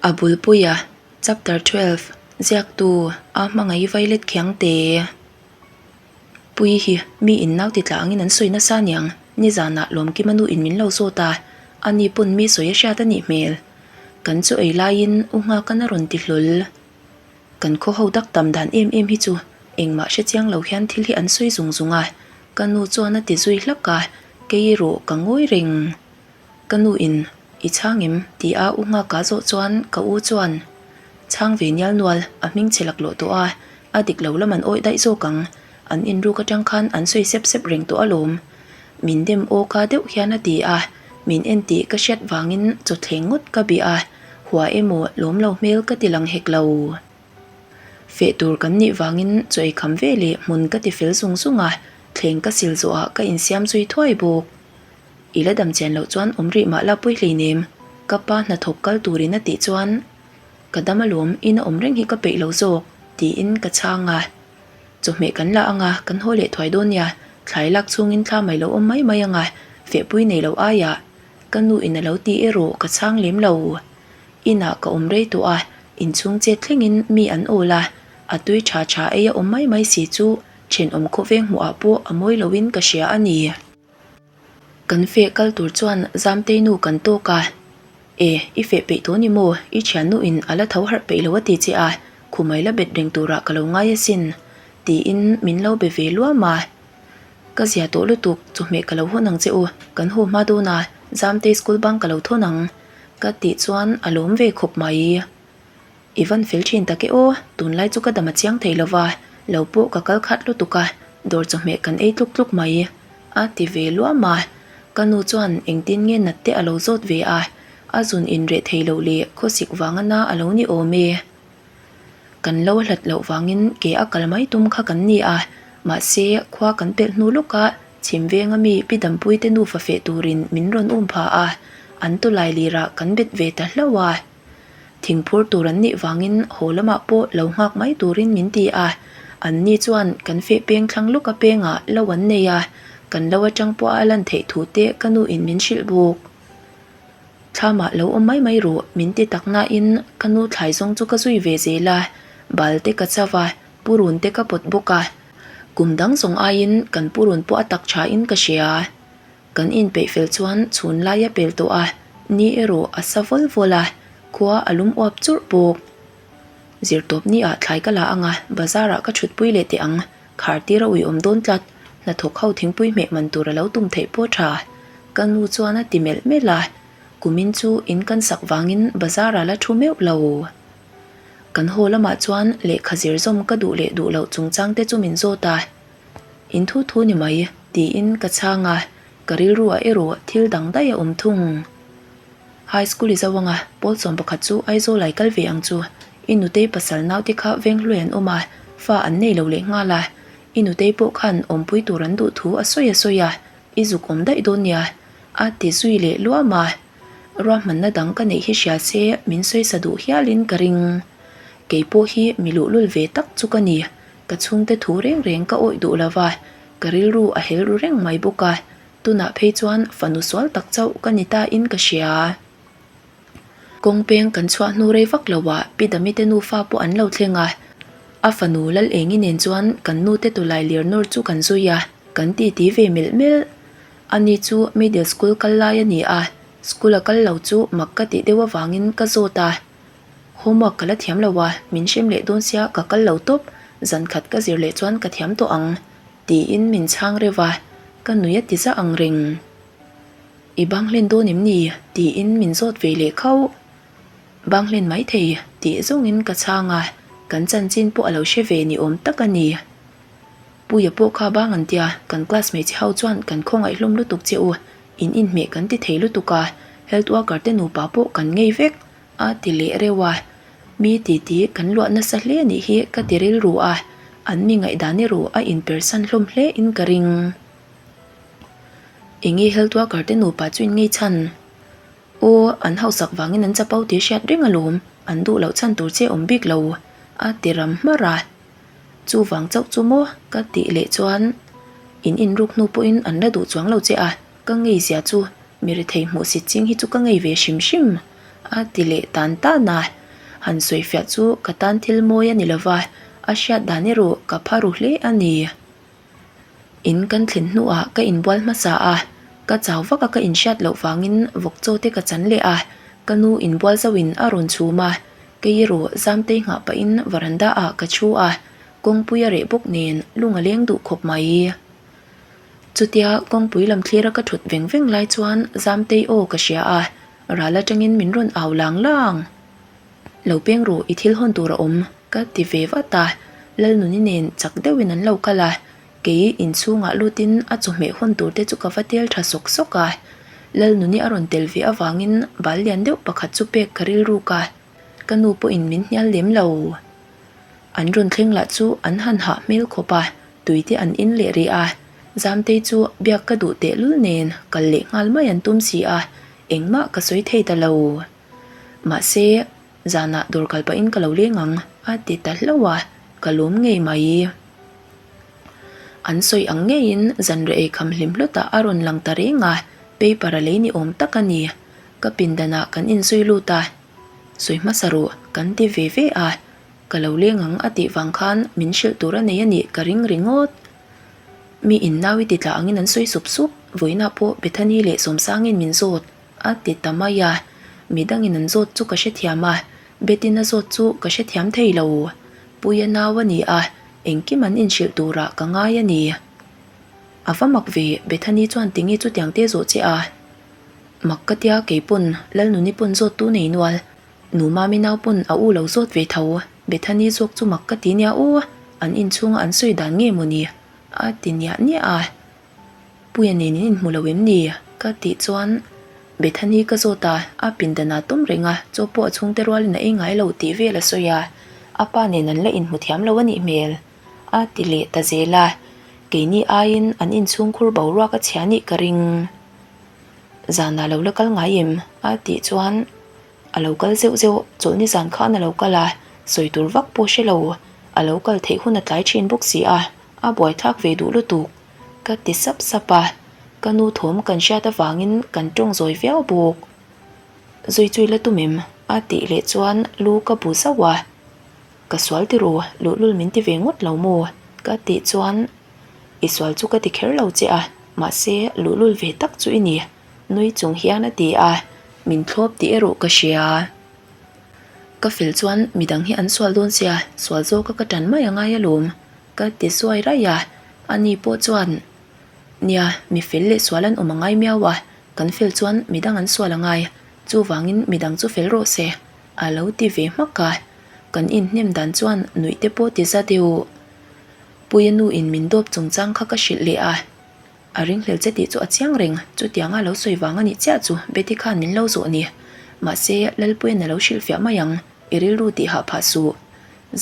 A bulpuia, Chapter 12, Ziaktu, A hmangaih vailet khiangte. Pui hi mi in nau ti tla angin an sawi nasa aniang, nizanah Lawmkima nu in min lo zawt a, ani pawn mi sawi a hriat a nih hmel. Kan chaw ei laiin u Nghaka'n a rawn ti hlawl. Kan khaw ho dak tam dan em em hi chu engmah hre chiang lo hian thil hi an sawi zung zung a, ka nu chuan a ti zui hlak a, kei erawh ka ngawi reng. Ka nu in, I chhang em? ti a u nghak a zawh chuan ka u chuan, Chhang ve nial nual, a hming chhe laklawh tawh a, a dik lo lam an awih daih zawk ang, an inruk atang khan an sawi sep sep reng tawh alawm. Min dem aw ka deuh hian a ti a, min en tih ka hriat vangin chawthleng ngawt ka bih a, hua emaw lawm lo hmel ka ti lang hek lo. Feh tur kan nih vangin chaw ei kham ve leh hmun ka ti fel zung zung a, thleng ka sil zawhah ka insiam zui thuai bawk. I la dam chian loh chuan awm rih mah la pawi hleinem, ka pa hnathawk kal turin a tih chuan ka dam alawm ina awm reng hi ka peih lo zawk tiin ka chhang a. Chawhmeh kan la anga kan haw leh thuai dawn nia, thlai lak chhungin thla mai lo awm mai mai anga fehpui nei lo aiah ka nu in a lo ti erawh ka chhang lem lo. Inah ka awm rei tawh a, inchhung chet thlengin mi an awl a, a tui tha tha ei a awm mai mai si chu thenawm khawveng hmuhah pawh a mawi loin ka hria a ni. Kan feh kal tur chuan Zamtei nu kan tawk a, E, i feh peih tawh ni maw? I thiannu in a la tho harh peih lo a ti che a, khumai la bet reng turah ka lo ngai asin, tiin min lo be ve luam a. Ka zia tawh lutuk, chawhmeh ka lo hawn ang che u, kan haw hma dawn a, Zamtei school bang ka lo thawn ang, ka tih chuan a lawm ve khawp mai. I van fel thin tak e aw, tunlai chu ka dam a chiang thei lo va, lo pawh ka kal khat lutuk a, dawr chawhmeh kan ei tluk tluk mai, a ti ve luam a. Ka nu chuan engtin nge nat te a lo zawt ve a, a zun inreh thei loh leh khawsik vanga na a lo ni awm e. Kan lo hlat loh vangin ke a kal mai tum kha kan ni a, mahse khua kan pelh hnu lawk a, chhim venga mi Pi Dampuite nufa feh turin min rawn um pha a, an tawlai lirah kan bet ve ta hlauh a. Thingphur tur an nih vangin haw lamah pawh lo nghak mai turin min ti a, an ni chuan kan feh peng thlang lawk a pengah lo an nei a, kan lo atang pawh a lan theih thu te ka nu in min hrilh bawk. Thlamah lo awm mai mai rawh min ti tak nain ka nu thlai zawng chu ka zui ve zel a, bal te ka chau a, purun te ka pawt bawk a, kum dang zawng aiin kan purun pawh a tak tha in ka hria. Kan inpeih fel chuan chhun lai a pel tawh a, ni erawh a sa vawl vawl a, khua a lum uap churh bawk. Zirtawp ni ah thlai ka la ang a, bazar ah ka thutpui leh teh ang, khar tir a uiawm dawn tlat, hnathawk ho thingpui hmeh man tur a lo tum theih pawh tha. Ka nu chuan a ti melh melh a, kumin chu in kan sak vangin bazar ah la thu meuh lo. Kan haw lamah chuan lehkha zir zawm ka duh leh duh loh chungchang te chu min zawt a. In thu thu ni mai, tiin ka chhang a, ka rilruah erawh thil dang daih a awm thung. High school i zo anga, pawl 11 chu Aizawl ai kal ve ang chu. I nutei pasal naute kha Venghlui an awm a, fa an nei lo leh nghal a. I nutei pawh khan awmpui tur an duh thu a sawi a sawi a, i zuk awm daih dawn nia, a ti zui leh luam a. Ruahmanna dang ka neih hi hria se min sawisa duh hialin ka ring. Kei pawh hi mi luhlul ve tak chu ka ni. Ka chhungte thu reng reng ka awih duh lo va, ka rilru a hel ru reng mai bawk a, tunah phei chuan fanu sual tak chauh ka ni ta in ka hria. Kawng peng kan chhuah hnu rei vak lo ah Pi Damite nufa pawh an lo thleng a, a fanu Lal Engi nen chuan kan nute tawlai lir nawr chu kan zui a, kan titi ve melh melh. Ani chu middle school kal lai a ni a, school a kal lo chu mak ka tih deuh avangin ka zawt a. Homework ka la thiam lo a, min hrem leh dawn sia ka kal lo tawp, zan khat ka zir leh chuan ka thiam tawh ang, tiin min chhang reuh a, ka nui a ti za ang reng. I bang hlen dawn em ni? tiin min zawt ve leh khauh. Bang hlen mai thei, tih zawngin ka chhang a, kan chanchin pawh a lo hre ve ni awm tak a ni. Puia pawh kha bang an tia, kan class hmeichhe ho chuan kan khawngaih hlawm lutuk che u, in inhmeh kan ti thei lutuk a, health worker te nupa pawh kan ngei vek. A ti leh reuh a, mi titi kan luah nasa hle anih hi ka ti rilru a, an mi ngaihdan erawh a inpersan hlawm hle in ka ring. Enge health worker te nupa chu in ngei chhan? Aw, an hausak vangin an chapo tih hriat reng alawm, an duh loh chhan tur che awm bik lo, a ti ram hmarh a. Chuvang chauh chu maw? ka tih leh chuan in inruk hnu pawhin an la duh chuang lo che a, ka ngei zia chu mi rethei hmuh sit ching hi chu ka ngei ve hrim hrim. A ti leh tan tan a. Han sawifiah chu ka tan thil mawi a ni lova, a hriat dan erawh ka pha ru hle a ni. In kan thlen hnuah ka inbual hmasa a, ka chau vak a ka inhriat loh vangin vawk chaw te ka chan leh a, ka nu inbual zauhin a rawn chhum a, kei erawh Zamtei nghah pahin varanda ah ka thu a, kawngpui a reh bawk nen lung a leng duh khawp mai. Chutia kawngpui lam thlira ka thut veng veng lai chuan Zamtei aw ka hria a, ral atangin min rawn au lang lang. Lo peng rawh i thil hawn tur a awm ka ti ve vat a, Lalnuni nen chak deuhin an lo kal a, kei inchhungah lutin a chawhmeh hawn tur te chu ka va tel tha sawk sawk a, Lalnuni a rawn tel ve avangin bal lian deuh pakhat chu pek ka rilruk a, ka nu pawhin min hnial lem lo. An rawn thleng lah chu an han hah hmel khawp a, tui te an in leh rih a, Zamtei chu biak ka duh tehlul nen kal leh nghal mai an tum si a, engmah ka sawi thei ta lo. Mahse, zanah dawr kal pahin ka lo leng ang, a ti ta hlauh a, ka lawm ngei mai. An sawi ang ngeiin zanriah ei kham hlim hlawtah a rawn lang ta reng a, paper a lei ni awm tak a ni. Ka pindanah kan inzui lut a, sawi hmasa rawh kan ti ve ve a, ka lo leng ang a tih vang khan min hrilh tur a nei a nih ka ring ringawt. Mi in nau i ti tla angin an sawi sup sup, vawiinah pawh Bethany leh Sawmsangin min zawt. A ti ta mai a, midangin an zawt chu ka hrethiam a, Betty-na zawt chu ka hrethiam thei lo. Puia nau a ni a, engkim an inhrilh turah ka ngai a ni. A va mak ve, Bethany chuan tinge chutiang te zawh che a? Mak ka tia kei pawn Lalnuni pawn zawt tu nei nual, Nu Mami nau pawn a u lo zawt ve tho, Bethany zawk chu mak ka ti nia aw, an inchhunga an sawi dan nge maw ni? A ti niah niah a. Puia nen in inhmu lo em ni? Ka tih chuan Bethany ka zawt a, a pindan ah tum reng a, chaw pawh a chhungte rualin a ei ngai lo tih vel a sawi a, a pa nen an la inhmu thiam lo a nih hmel a ti leh ta zel a, keini aiin an inchhungkhur boruak a chhia nih ka ring. Zanah lo la kal ngai em? A tih chuan a lo kal zeuh zeuh, chawlhni zan khan a lo kal a, sawi tur vak pawh hre lo, a lo kal theih hun a tlai thin bawk si a, a buaithlak ve duh lutuk. Ka ti sap sap a, ka nu thawm kan hriat avangin kan tawng zawi viau bawk. Zui chui la tum em? a tih leh chuan lu ka bu zauh a, Ka sual ti ru, luhlul min ti ve ngawt lo maw? ka tih chuan I sual chu ka ti kher lo che a, mahse luhlul ve tak chu i ni, nui chung hian a ti a, min thlawp tih erawh ka hria. Ka fel chuan midang hi an sual dawn sia, sual zawka ka tan mai a ngai alawm. Ka ti suai raih a, ani pawh chuan, Nia, mi fel leh sual an awm a ngai miau a, kan fel chuan midang an sual a ngai, chuvangin midang chu fel rawh se, a lo ti ve hmak a. Kan inhnem dan chuan nuih te pawh ti za deuh. Puia nu in min dawp chungchang kha ka hrilh leh a, a ringhlel che tih chu a chiang reng, chutianga lo sawi vang a nih chiah chu Betty khan min lo zawh ni. Mahse, Lalpuia'n a lo hrilhfiah mai ang. I rilru tih hah phah suh.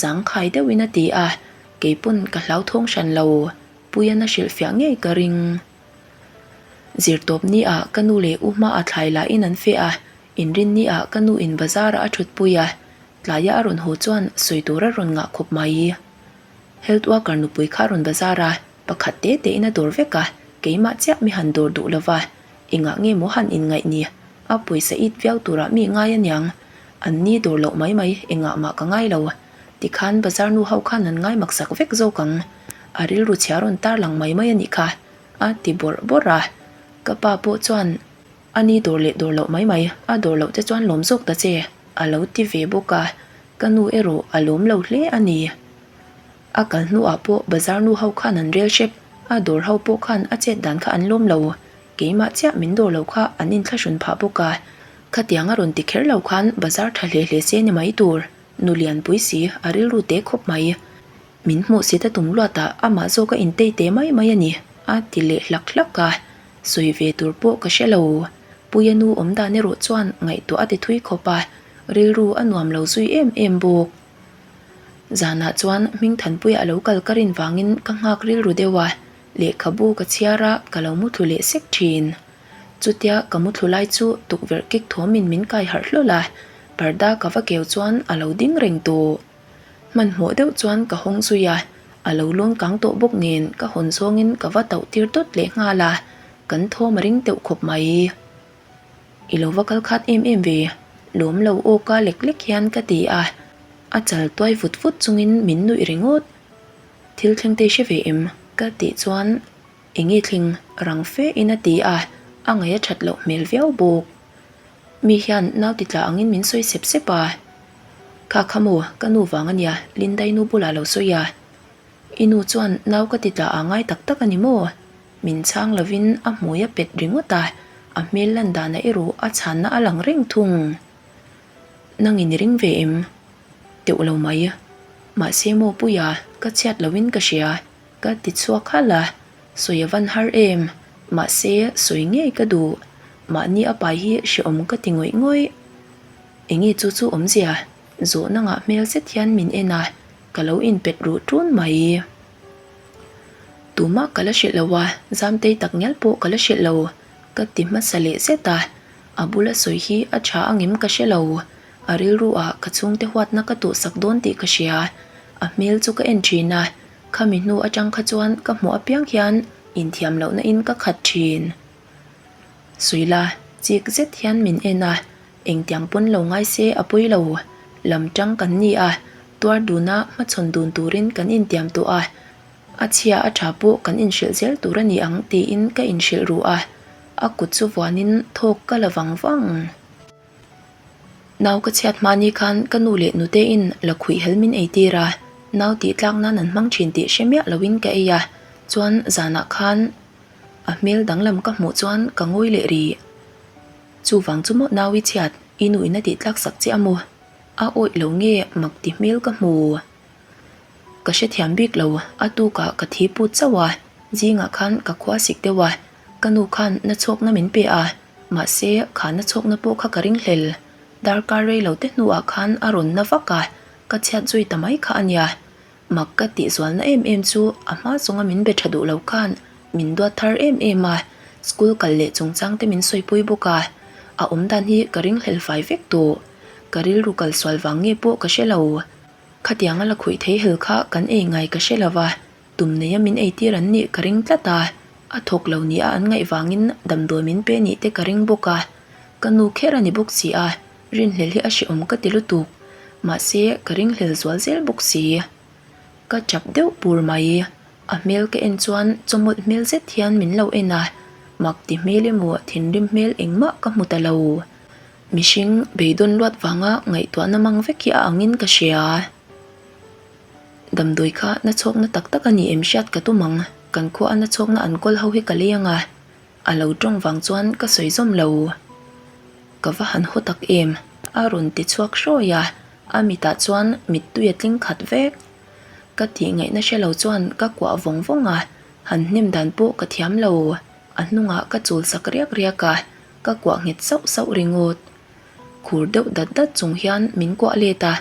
Zangkhai deuhin a ti a, kei pawn ka hlauthawng hran lo. Puian a hrilhfiah ngei ka ring. Zirtawp ni ah ka nu leh u hma a thlai lahin an feh a, inrin ni ah ka nu in bazar ah a thutpui a, tlaia a rawn haw chuan sawi tur a rawn ngah khawp mai. Health worker nupui kha a rawn bazar a, pakhat te te in a dawr vek a, keimah chiah mi han dawr duh lova, Engah nge maw han inngaih ni? A pawisa it viau turah mi ngai aniang. An ni dawr loh mai mai, engah mah ka ngai lo. Tikhan bazar nu ho khan an ngai maksak vek zawk ang. A rilru chhia rawn tar lang mai mai a nih kha, a ti bawrh bawrh a. Ka pa pawh chuan, A ni dawr leh dawr loh mai mai, a dawr loh te chuan lawm zawk ta che, a lo ti ve bawk a. Ka nu erawh a lawm lo hle a ni. A kal hnuah pawh bazar nu ho khan an rel hrep, a dawr ho pawh khan a chet dan kha an lawm lo. Keimah chiah min dawr lo kha an inthlahrun phah bawk a, khatiang a rawn ti kher lo khan bazar tha hle hle se ni mai tur, nu lianpui si a rilru te khawp mai. Min hmuh si ta tum luat ah amah zawk a intei te mai mai a ni, a ti leh hlak hlak a, sawi ve tur pawh ka hre lo. Puia nu awm dan erawh chuan ngaihtuah a ti thui khawp a, rilru a nuam lo zui em em bawk. Zanah chuan Hmingthanpuia a lo kal ka rin vangin ka nghak rilru deuh a, Lehkhabu ka chhiar a, ka lo muthlu leh sek thin. Chutia ka muthlu lai chu tukverh kik thawmin min kai harh hlawl a, parda ka va keu chuan a lo ding reng tawh. Hmanhmawh deuh chuan ka hawng zui a, a lo lawn kang tawh bawk nen ka hawn zawngin ka va tauh tir dawt leh nghal a, kan thawm a ring deuh khawp mai. I lo va kal khat em em ve. Lawm lo awka lek lek hian ka ti a, a chal tuai vut vut chungin min nuih ringawt. Thil thleng te i hre ve em? Ka tih chuan eng nge thleng rang fe in a ti a, a ngaih a that loh hmel viau bawk. Mi hian nau ti tla angin min sawi sep sep a. Kha kha maw ka nu vang a nia Lindai nu bulah lo sawi a. I nu chuan nau ka ti tla a ngai tak tak a ni maw? Min chhang lovin a hmui a pet ringawt a, a hmel lan danah erawh a chhanna a lang reng thung. Nangin i ring ve em? Teuh lo mai. Mahse maw Puia, ka chhiat loin ka hria, ka ti chhuak halh a, sawi a van har em? Mahse sawi ngei ka duh. Mahni a pai hi hrehawm ka ti ngawih ngawih. Enge chu chu awmzia? Zawhna ngah hmel zet hian min en a, ka lo inpet ruh ṭun mai. Tumah ka la hrilh lo a, Zamtei tak ngial pawh ka la hrilh lo, ka ti hmasa leh zet a. A bula sawi hi a tha angem ka hre lo. A rilru ah ka chhungte huatna ka tuhsak dawn tih ka hria. A hmel chu ka en thin a, khami hnu atang kha chuan ka hmuh apiang hian inthiam lohna in ka khat thin. Suila, chik zet hian min en a, engtiang pawn lo ngai se a pawi lo. Lam tang kan ni a, tuar duna hmachhawn dun turin kan intiam tawh a, a chhia a tha pawh kan inhrilh zel tur a ni ang tiin ka inhrilh ruh a, a kut chu vuanin thawk ka la vang vang. Nau ka chhiat hma ni khan ka nu leh nutein la khuih hel min ei tir a, nau tih tlak nan an hmang thin tih hre miah loin ka ei a, chuan zanah khan a hmel danglam ka hmuh chuan ka ngawi leh rih. Chuvang chu maw nau i chhiat i nu in a tih tlak sak che a maw? A awih lo nge mak ti hmel ka hmu. Ka hrethiam bik lo, a tukah ka thi put chauh a, zingah khan ka khua sik deuh a, ka nu khan na chhawkna min pe a, mahse kha na chhawkna pawh kha ka ring hlel. Darkar rei lo te hnuah khan a rawn na vak a, ka chhiat zui ta mai kha a nia. Mak ka tih zualna em em chu a hma zawnga min be tha duh lo khan min duat thar em em a, school kal leh chungchang te min sawipui bawk a, a awm dan hi ka ringhlel fai vek tawh. Ka rilru kal sual vang nge pawh ka hre lo. Khatianga la khuih thei hel kha kan ei ngai ka hre lo va, tum neia min eitir an nih ka ring tlat a, a thawk lo nia an ngaih vangin damdawi min pe nih te ka ring bawk a, ka nu kher a ni bawk si a, rinhlel hi a hrehawm ka ti lutuk, mahse ka ringhlel zual zel bawk si. Ka chap deuh pur mai, a hmel ka en chuan chawmawlh hmel zet hian min lo en a, mak ti hmel emaw thinrim hmel engmah ka hmu ta lo. Mihring beidawn luat vanga ngaihtuahna mang vek hi a angin ka hria. Damdawi kha na chhawkna tak tak a ni em hriat ka tum ang, kan khua a na chhawkna an kawl ho hi ka lei ang a, a lo tawng vang chuan ka sawi zawm lo. Ka va han haw tak em? A rawn ti chhuak hrawi a, a mitah chuan mittui a tling khat vek. Ka tih ngaihna hre lo chuan ka kuah vawng vawng a, han hnem dan pawh ka thiam lo. A hnungah ka chul sak riak riak a, Ka kuah nghet sauh sauh ringawt. Khur deuh dat dat chung hian min kuah let a,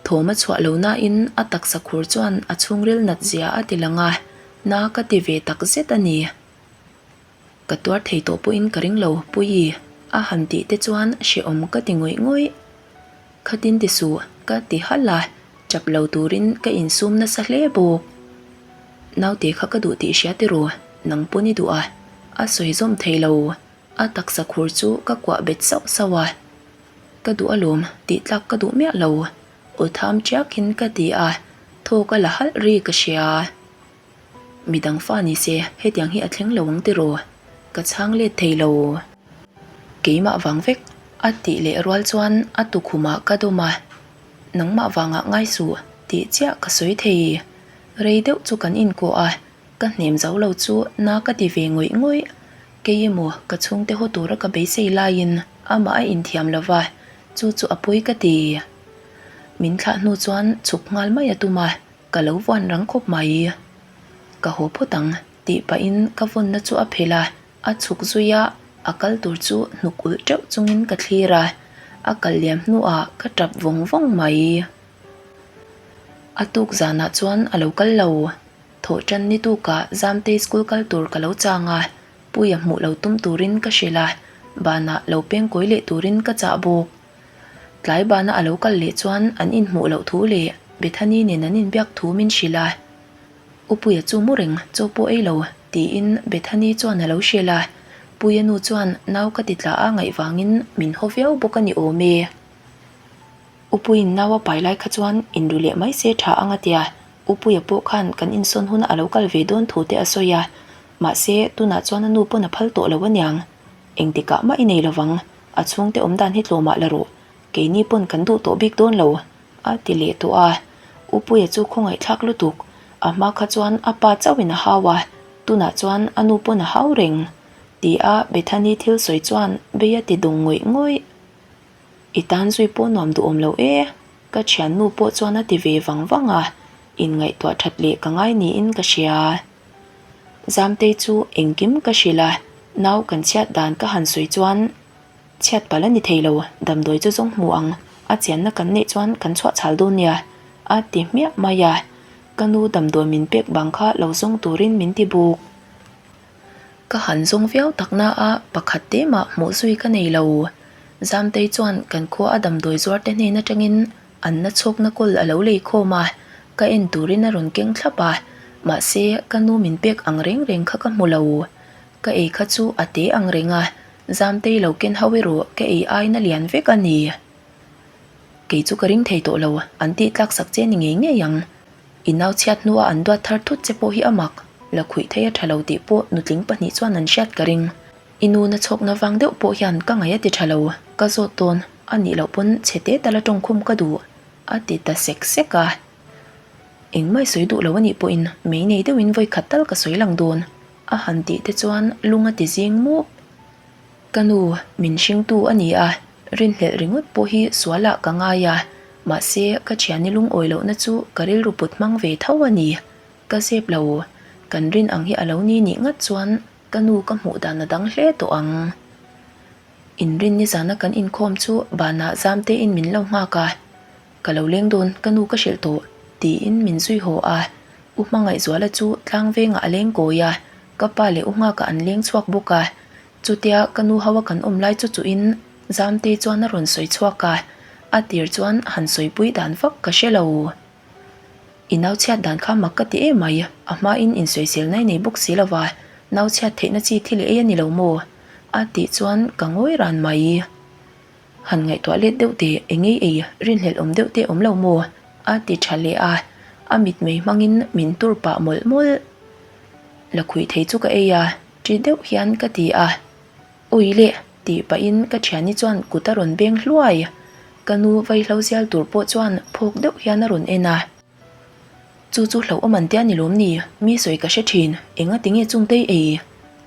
thawm a chhuah lo nain a taksa khur chuan a chhungril nat zia a ti lang a, na ka ti ve tak zet a ni. Ka tuar thei tawh pawhin ka ring lo, Puii, a han tih te chuan hrehawm ka ti ngawih ngawih. Khatin ti suh, ka ti halh a, chap lo turin ka insum nasa hle bawk. Naute kha ka duh tih hria tiraw, nang pawn i duh a, a sawi zawm thei lo. A taksa khur chu ka kuah bet sauh sauh a, Ka duh alawm, tih tlak ka duh miah lo, aw tham chiakin ka ti a, thawk a la halh ri ka hria. Midang fa ni se hetiang hi a thleng lo ang tiraw, ka chhang let thei lo. Keimah vang vek a tih leh rual chuan a tukhumah ka dawm a, Nangmah vangah ngai suh tih chiah ka sawi thei. Rei deuh chu kan inkuah a, Ka hnem zo lo chu na ka ti ve ngawih ngawih. Kei emaw ka chhungte haw tura ka beisei laiin amah a inthiam lo va, chu chu a pawi ka ti. Min thlah hnu chuan chhuk nghal mai a tum a, ka lo vuan rang khawp mai. Ka haw phawt ang tih pahin ka vawnna chu a phelh a, a chhuk zui a, a kal tur chu hnuk ulh teuh chungin ka thlir a, a kal liam hnuah ka tap vawng vawng mai. A tuk zanah chuan a lo kal lo. Thawh tan ni tukah Zamtei school kal tur ka lo chang a, Puia hmuh lo tum turin ka hrilh a, banah lo peng kawi leh turin ka chah bawk. Tlai bana a lo kal leh chuan an inhmuh loh thu leh Bethany nen an inbiak thu min hrilh a. U Puia chu mu reng chaw pawh ei lo tiin Bethany chuan a lo hrilh a, Puia nu chuan nau ka ti tla a ngaih vangin min haw viau bawk a ni awm e. Upuiin nau a pai lai kha chuan inru leh mai se tha ang a tia, Upuia pawh khan kan insawn huna a lo kal ve dawn thu te a sawi a, mahse tunah chuan a nu pawn a phal tawh lo aniang. Engtikah mah i nei lovang, a chhungte awm dan hi tlawmah la rawh, keini pawn kan duh tawh bik dawn lo, a ti leh tawh a. Upuia chu khawngaihthlak lutuk, a hma kha chuan a pa chauhin a hau a, tunah chuan a nu pawn a hau reng, ti a Bethany thil sawi chuan bei a ti dawng ngawih ngawih. I tan zui pawh nuam duhawm lo e, ka thiannu pawh chuan a ti ve vang vang a, inngaihtuah that leh ka ngai niin ka hria. Zamtei chu engkim ka hrilh a, nau kan chhiat dan ka han sawi chuan chhiat palh a ni thei lo, damdawi chu zawng hmu ang, a chianna kan neih chuan kan chhuah chhal dawn nia, a ti hmiah mai a, ka nu damdawi min pek bang kha lo zawng turin min ti buk. Ka han zawng viau tak na a, pakhat te mah hmuh zui ka nei lo. Zamtei chuan kan khua a damdawi zuar te hnen atangin an na chhawkna kawl a lo lei khawm a, ka en turin a rawn keng thlap a, mahse ka nu min pek ang reng reng kha ka hmu lo. Ka ei kha chu a te ang reng a, Zamtei lo ken ho erawh ka ei aina lian vek a ni. Kei chu ka ring thei tawh lo, an tih tlak sak che ni ngei ngei ang. I nau chhiat hnua an duat thar thut che pawh hi a mak, la khuih thei a tha lo tih pawh nutling pahnih chuan an hriat ka ring. I nu na chhawkna vang deuh pawh hian ka ngaih a ti tha lo, ka zawt dawn, a nih loh pawn chhe te tala tawngkhum ka duh, a ti ta sek sek a. Engmah i sawi duh lo a nih pawhin mei nei deuhin vawi khat tal ka sawi lang dawn, a han tih te chuan lung a ti zing mup. Ka nu, min hringtu a ni a, rinhlelh ringawt pawh hi sualah ka ngai a, mahse ka thiani lungawi lohna chu ka rilru put hmang ve tho a ni. Ka zep lo, kan rin ang hi a lo ni nih ngat chuan ka nu ka hmuh dan a dang hle tawh ang. Inrin nizana kan inkhawm chu banah zam tein min lo nghak a, Ka lo leng dawn, ka nu ka hrilh tawh, tiin min zui haw a. U Hmangaihzuala chu tlang vengah a leng kawi a, ka pa leh U Nghaka an leng chhuak bawk a. Chutia ka nu ho a kan awm lai chu chuhin Zamtei chuan a rawn sawi chhuak a, a tir chuan han sawipui dan vak ka hre lo. I nau chhiat dan kha mak ka ti em mai, a hmain insawisel nai nei bawk si lo va, nau chhiat theihna chi thil i ei a ni lo maw? a tih chuan ka ngawi ran mai. Han ngaihtuah let deuh teh, eng ei ei rinhlelh awm deuh te awm lo maw? a ti tha leh a, a mitmei hmangin min tur pah mawlh mawlh. La khuih thei chu ka ei a, ṭi deuh hian ka ti a. Ui leh, tih pahin ka thiani chuan kut a rawn beng hluai. Ka nu vaihlo zial tur pawh chuan phawk deuh hian a rawn en a. Chu chu hlauhawm an tia ni lawm ni, mi sawi ka hre thin, enga tinge chungtei ei?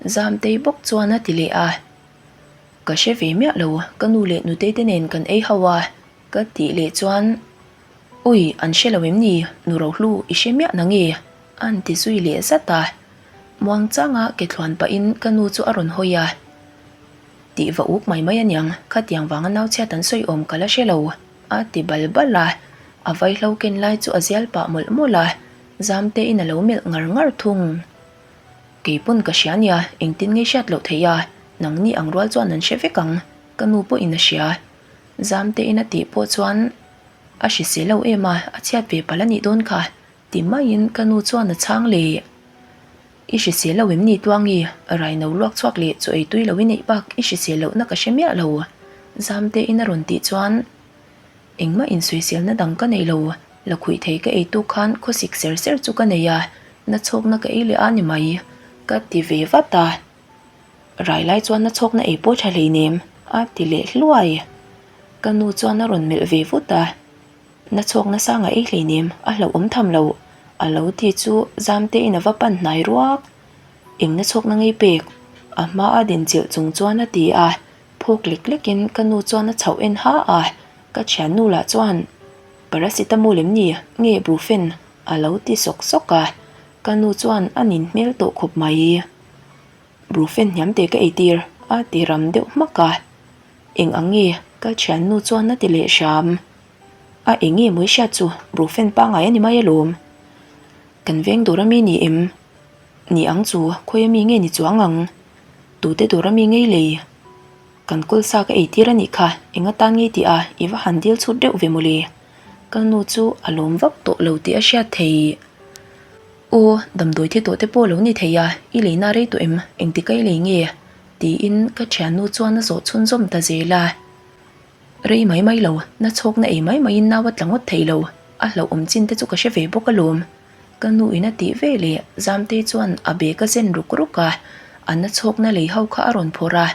Zamtei bawk chuan a ti leh a. Ka hre ve miah lo, ka nu leh nutei te nen kan ei ho a, ka tih leh chuan, Ui, an hre lo em ni? Nu Rohlu, i hre miah na nge? A'n ti zui leh zat a. Muangchanga ke thluan pahin ka nu chu a rawn hawi a. Tih va uk mai mai aniang, khatiang vanga nau chhiat an sawi awm ka la hre lo, a ti bal bal a. A vaihlo ken lai chu a zial pah mawlh mawlh a, Zamtein a lo melh ngar ngar thung. Kei pawn ka hria nia, engtin nge hriat loh theih a, nangni ang rual chuan an hre vek ang, ka nu pawhin a hria. Zamtein a tih pawh chuan a hrisel lo em a, a chhiat ve palh a nih dawn kha, ti maiin ka nu chuan a chhang leh. I hrisel lo em ni Tuangi, raino luak chhuak leh chaw ei tui lo i neih bak i hrisel lohna ka hre miah lo, Zamtein a rawn tih chuan Engmah insawiselna dang ka nei lo, la khuih thei ka ei tuk khan khawsik ser ser chu ka nei a, na chhawkna ka ei leh a ni mai, ka ti ve vat a. Rai lai chuan na chhawkna ei pawh tha hleinem, a ti leh hluai. Ka nu chuan a rawn melh ve vut a, Na chhawkna sanga ei hleinem, a hlauhawm tham lo, a lo ti chu Zamtein a va pan hnai ruak. Eng na chhawkna ngei pek? A hma a dinchilh chung chuan a ti a. Phawk lek lekin ka nu chuan a chhoh en ha a, ka thiannu lah chuan Paracetamol em ni? Nge Brufen? a lo ti sawk sawk a, ka nu chuan a nin hmel tawh khawp mai. Brufen hniam te ka eitir a ti ram deuh hmak a, eng ang nge? ka thiannu chuan a ti leh hram. A eng nge mawi hriat chu Brufen pangngai a ni mai alawm. Kan veng dawr ami ni em? Ni ang chu khawi ami nge ni chuang ang? Tute dawr ami ngei lei? Kan kawl sa ka eitir a nih kha, eng atan ngei tih a, i va han dil chhut deuh ve mawle. Ka nu chu a lawm vak tawh lo tih a hriat thei. Aw, damdawi thi tawh te pawh lo ni thei a, i leina rei tawh em? Engtik a i lei nge? Tiin ka thiannu chuan a zawh chhunzawm ta zel a. Rei mai mai lo, na chhawkna ei mai maiin nau a tla ngawt thei lo, a hlauhawm chin te chu ka hre ve bawk alawm. Ka nu in a tih ve leh Zamtei chuan a bag a zen ruk ruk a, a na chhawkna lei ho kha a rawn phawrh a.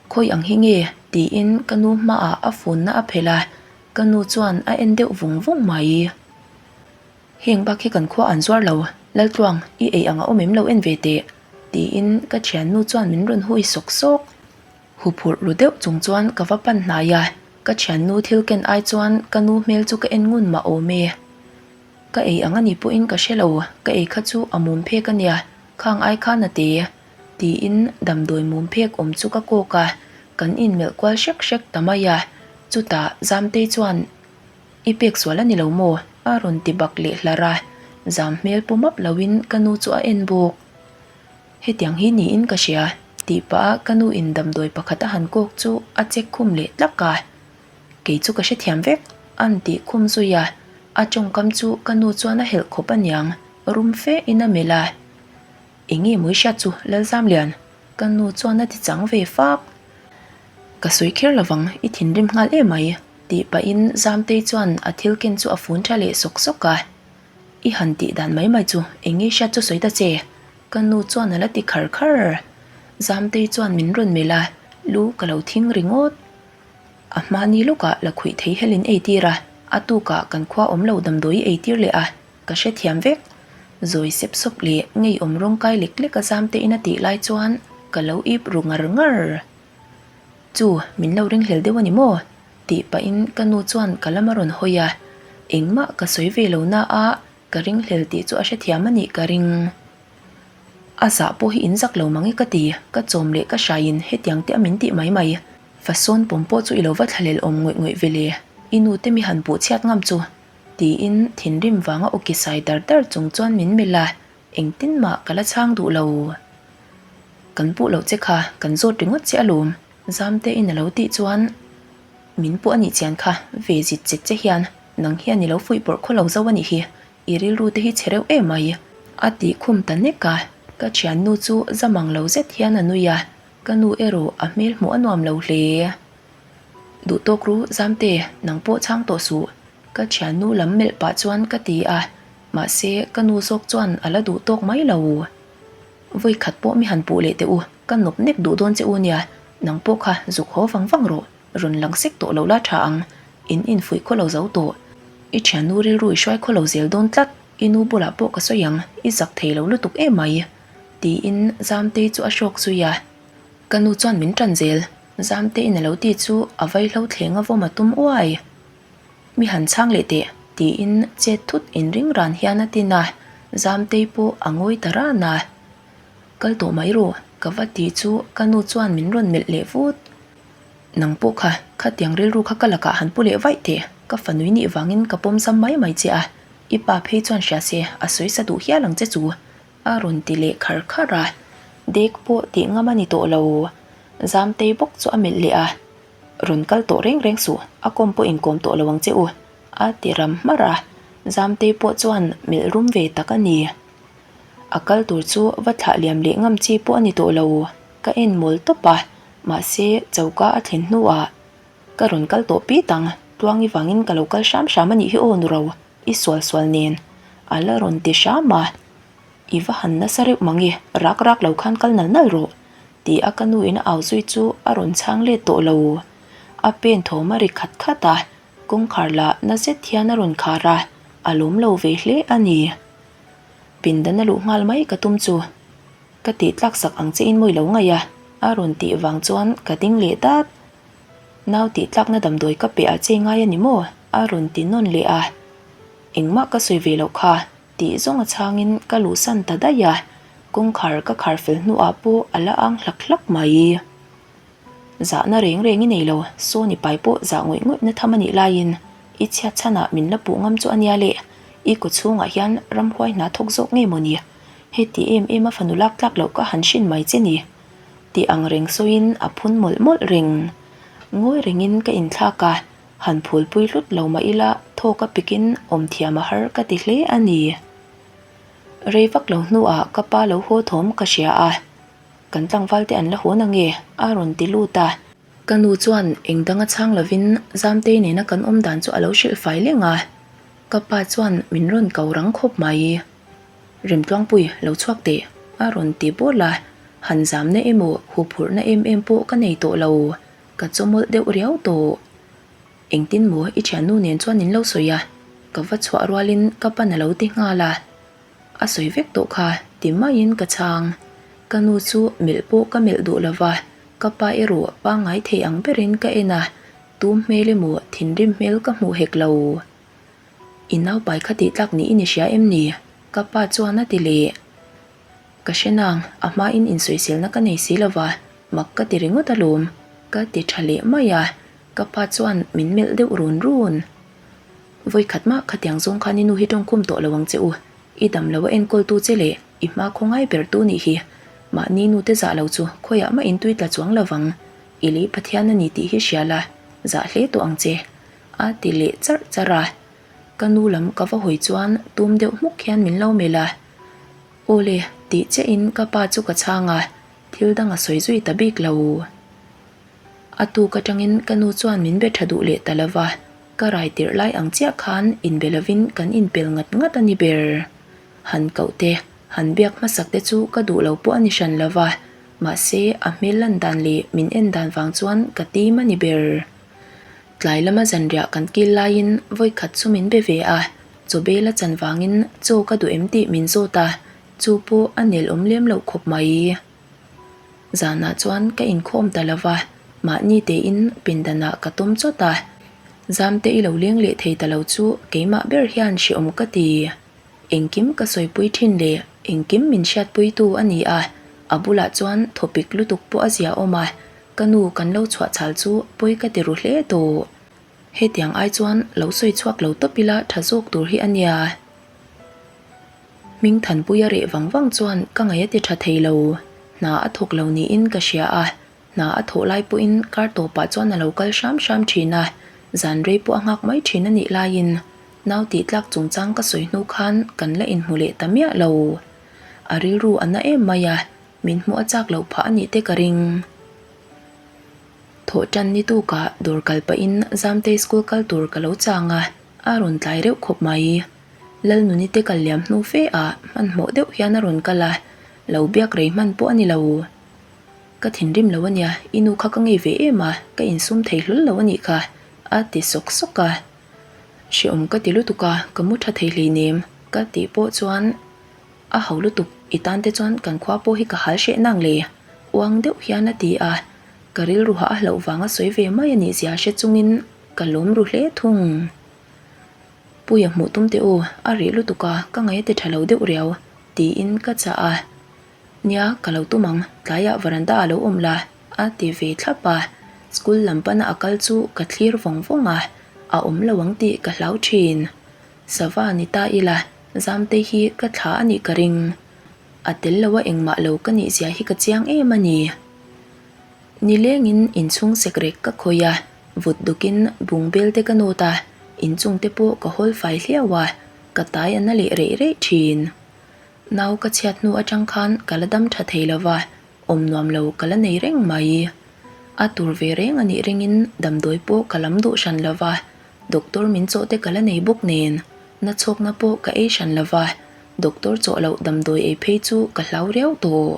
Khawi ang hi nge? tiin ka nu hmaah a funna a phelh a, ka nu chuan a en deuh vung vung mai. Heng bak hi kan khua an zuar lo, Laltluang, i ei ang a awm em lo en ve teh, tiin ka thiannu chuan min rawn hui sawk sawk. Huphurh ru deuh chung chuan ka va pan hnai a, ka thiannu thil ken ai chuan ka nu hmel chu ka en ngun mah awm e. Ka ei ang a ni pawhin ka hre lo, ka ei kha chu a mum phek a nia, khang ai khan a te, tiin damdawi mum phek awm chu ka kawk a, kan inmelh kual hrek hrek ta mai a, chutah Zamtei chuan I pek sual a ni lo maw? a rawn ti bak leh hlar a, zam hmel pu map loin ka nu chu a en bawk. Hetiang hi niin ka hria, tih pah a ka nu in damdawi pakhat a han kawk chu a check khum leh tlak a. Kei chu ka hrethiam vek, a'n tih khum zui a, a tawngkam chu ka nu chuan a helh khawp aniang, rum fe in a melh a. Eng nge mawi hriat chu Lalzamlian? Ka nu chuan a ti chang ve fak. Ka sawi kher lovang, i thinrim nghal em mai, tih pahin Zamtei chuan a thil ken chu a fun tha leh sawk sawk a. I han tih dan mai mai chu eng nge hriat chu sawi ta che? Ka nu chuan a la ti khar khar. Zamtei chuan min rawn melh a, lu ka lo thing ringawt. A hmahni lawkah la khuih thei helin ei tir a, a tukah kan khua awm lo damdawi ei tir leh a, ka hrethiam vek. Zawi sep sawp leh ngeiawm rawng kai lek lek a zam tein a tih lai chuan ka lo ip ru ngar ngar. Chu, min lo ringhlel deuh a ni maw? tih pahin ka nu chuan ka lam a rawn hawi a, engmah ka sawi ve lo na a, ka ringhlel tih chu a hrethiam a nih ka ring. A zah pawh hi in zak lo mang e ka ti, ka chawm leh ka hraiin hetiang te a min tih mai mai. Fasawn pawm pawh chu i lo va thlahlel awm ngawih ngawih ve le, i nu te mi han puh chhiat ngam chu, tiin thinrim vanga aw ki sai dar dar chung chuan min melh a, engtin mah ka la chhang duh lo. Kan puh loh che kha, kan zawt ringawt che alawm, Zamte in a lo tih chuan min puh a nih chian kha, ve zit chet che hian nang hian i lo fuih pawrh khaw lo zo a nih hi, I rilru te hi chhe reuh em mai. A tih khum ta nek a, ka thiannu chu zamang lo zet hian a nui a, ka nu erawh a hmel hmuh a nuam lo hle. Duh tawk ru Zamte, nang pawh chhang tawh suh, ka thiannu lam melh pah chuan ka ti a, mahse ka nu zawk chuan a la duh tawk mai lo. Vawi khat pawh mi han puh leh teh u, ka nawp nek duh dawn che u nia, nang pawh kha zuk haw vang vang rawh. Rawn lang sek tawh lo la tha ang, in infuih khaw lo zo tawh. I thiannu rilru i hruai khaw lo zel dawn tlat, i nu bulah pawh ka sawi ang, i zak thei lo lutuk em mai. Tiin Zamtei chu a hrawk zui a. Ka nu chuan min tan zel, Zamteiin a lo ti chu a vaihlo thleng a vawm a tum uai. Mi han chhang leh teh, tiin chet thut inring ran hian a tin a, Zamtei pawh a ngawi ta ran a. Kal tawh mai rawh, ka va ti chu ka nu chuan min rawn melh leh vut. Nang pawh kha, khatiang rilru kha ka lakah han pu leh vaih teh, ka fanui nih vangin ka pawm zam mai mai che a, i pa phei chuan hria se a sawi sa duh hial ang che chu, a rawn ti leh khar khar a, dek pawh tih ngam a ni tawh lo. Zamtei bawk chu a melh leh a, Rawn kal tawh reng reng suh, a kawm pawh inkawm tawh lo ang che u, a ti ram hmarh a, Zamtei pawh chuan melh rum ve tak a ni. A kal tur chu va thlah liam leh ngam chi pawh a ni tawh lo, ka en mawl tawp a. Mahse, choka a thlen hnuah ka rawn kal tawh pit ang, Tluangi vangin ka lo kal hram hram a nih hi aw nu ro, i sual sual nen a la rawn ti hram a, I va han nasa reuh mang e, rak rak lo khan kal nal nal rawh ti a ka nu in a au zui chu a rawn chhang let tawh lo. A pen thawm a ri khat khat a, kawngkhar lah na zet hian a rawn khar a, a lawm lo ve hle a ni. Pindan a luh nghal mai ka tum chu. Ka tih tlak sak ang che in mawi lo ngaih a, a rawn tih vang chuan ka ding leh dat. Nau tih tlakna damdawi ka pe ah che ngai a ni maw? a rawn ti nawn leh a. Engmah ka sawi ve loh kha tih zawng a chhangin ka luhsan ta daih a, kawngkhar ka khar fel hnuah pawh a la ang hlak hlak mai. Zahna reng reng i nei lo, Sawni pai pawh zah ngawih ngawih na tham a nih laiin i chhiat chhanah min la puh ngam chu a nia le, i kaw chhungah hian ramhuai hna thawk zawk nge maw ni? Heti em em a fanu lak tlak loh ka han hrin mai che ni? Tih ang reng sawiin a phun mawlh mawlh reng. Ngawi rengin ka inthlak a, han phulpui hlut lo mah ila thawk a pikin awm thiam a har ka ti hle a ni. Rei vak lo hnuah ka pa lo haw thawm ka hria a, Kan tlangval te an la hawn ange? a rawn ti lut a. Ka nu chuan eng danga chhang lovin Zamtei nena kan awm dan chu a lo hrilh fai leng a, ka pa chuan min rawn ko rang khawp mai. Remtluangpui lo chhuak teh a rawn ti bawl a, han zamna emaw huphurhna em em pawh ka nei tawh lo, ka chawmawlh deuh riau tawh. Engtin maw i thiannu nen chuan in lo sawi a, ka va chhuah rualin ka pan a lo ti nghal a. A sawi vek tawh kha ti maiin ka chhang. Ka nu chu melh pawh ka melh duh lo va, ka pa erawh pangngai thei ang berin ka en a, tum hmel emaw thinrim hmel ka hmuh hek lo. I naupai kha tih tlak niin i hria em ni? Ka pa chuan a ti leh. Ka hre nang, a hmain insawiselna ka nei si lo va, mak ka ti ringawt alawm, ka ti tha leh mai a, ka pa chuan min melh deuh run run. Vawikhat mah khatiang zawng khan i nu hi tawngkhum tawh lo ang che u, i dam lo a enkawltu che leh i hma khawngai ber tu nih hi. Mahni nu te zah lo chu khawiah mah in tui tla chuang lo vang, i lei Pathian a ni tih hi hria la, zah hle tawh ang che, a ti leh charh charh a. Ka nu lam ka va hawi chuan tum deuh hmuk hian min lo melh a. Awle, tih chiahin ka pa chu ka chhang a, thil dang a sawi zui ta bik lo. A tuk atangin ka nu chuan min be tha duh leh ta lo va, ka rai tirh lai ang chiah khan inbe lovin kan inpel ngat ngat a ni ber. Han koh te, han biak hmasak te chu ka duh lo pawh a ni hran lo va, mahse a hmel lan dan leh min en dan vang chuan ka tim a ni ber. Tlai lama zanriah kan kil laiin vawikhat chu min be ve a, chaw bel a chan vangin chaw ka duh em tih min zawt a, chu pawh a nel awm lem loh khawp mai. Zanah chuan ka inkhawm ta lo va, mahni tein pindanah ka tawm chawt a, Zamte i lo leng leh thei ta lo chu keimah ber hian hrehawm ka ti. Engkim ka sawipui thin leh engkim min hriatpuitu a ni a, a bulah chuan thawpik lutuk pawh a zia awm a, ka nu kan lo chhuah chhal chu pawi ka ti ru hle tawh. Hetiang ai chuan lo sawi chhuak lo tawp ila tha zawk tur hi a nia. Hmingthanpuia reh vang vang chuan ka ngaih a ti tha thei lo. Hna a thawk lo niin ka hria a, hna a thawh lai pawhin kar tawpah chuan a lo kal hram hram thin a, zan rei pawh a nghak mai thin a nih laiin nau tih tlak chungchang ka sawi hnu khan kan la inhmu leh ta miah lo. A rilru a na em mai a, min hmuh a chak loh phah a nih te ka ring. Thawh tan ni tukah dawr kal pahin Zamtei school kal tur ka lo chang a, a rawn tlai reuh khawp mai. Lalnuni te kal liam hnu fe ah hmanhmawh deuh hian a rawn kal a, lo biak rei hman pawh a ni lo. Ka thinrim lo a nia, i nu kha ka ngei ve em a, ka insum thei hlawl lo a nih kha, a ti sawk sawk a. Hrehawm ka ti lutuk a, ka mu tha thei hleinem, ka tih pawh chuan a ho lutuk, i tan te chuan kan khua pawh hi ka hal hreh nang le, uang deuh hian a ti a, ka rilru hah a hlauh vang a sawi ve mai a nih zia hre chungin ka lawm ru hle thung. Puia hmuh tum teh u, a rih lutuk a, ka ngaih a ti tha lo deuh riau, tiin ka chah a. Nia, ka lo tum ang, tlaiah veranda a lo awm la, a ti ve thlap a. School lam pana a kal chu ka thlir vawng vawng a, a awm lo ang tih ka hlau thin. Sava ni ta ila, Zamtei hi ka thla a nih ka ring. A tel lo a engmah lo ka nih zia hi ka chiang em a ni. Nilengin inchhung sekrek ka khawih a. Vut dukin bungbel te ka nawt a, inchung te pawh ka hawl fai hliau a, ka tai a na leh reih reih thin. Nau ka chhiat hnu atang khan ka la dam tha thei lova, awm nuam lo ka la nei reng mai. A tur ve reng a nih ringin damdawi pawh ka lam duh hran lova, doctor min chawh te ka la nei bawk nen, na chhawkna pawh ka ei hran lova, doctor chawh loh damdawi ei phei chu ka hlau riau tawh.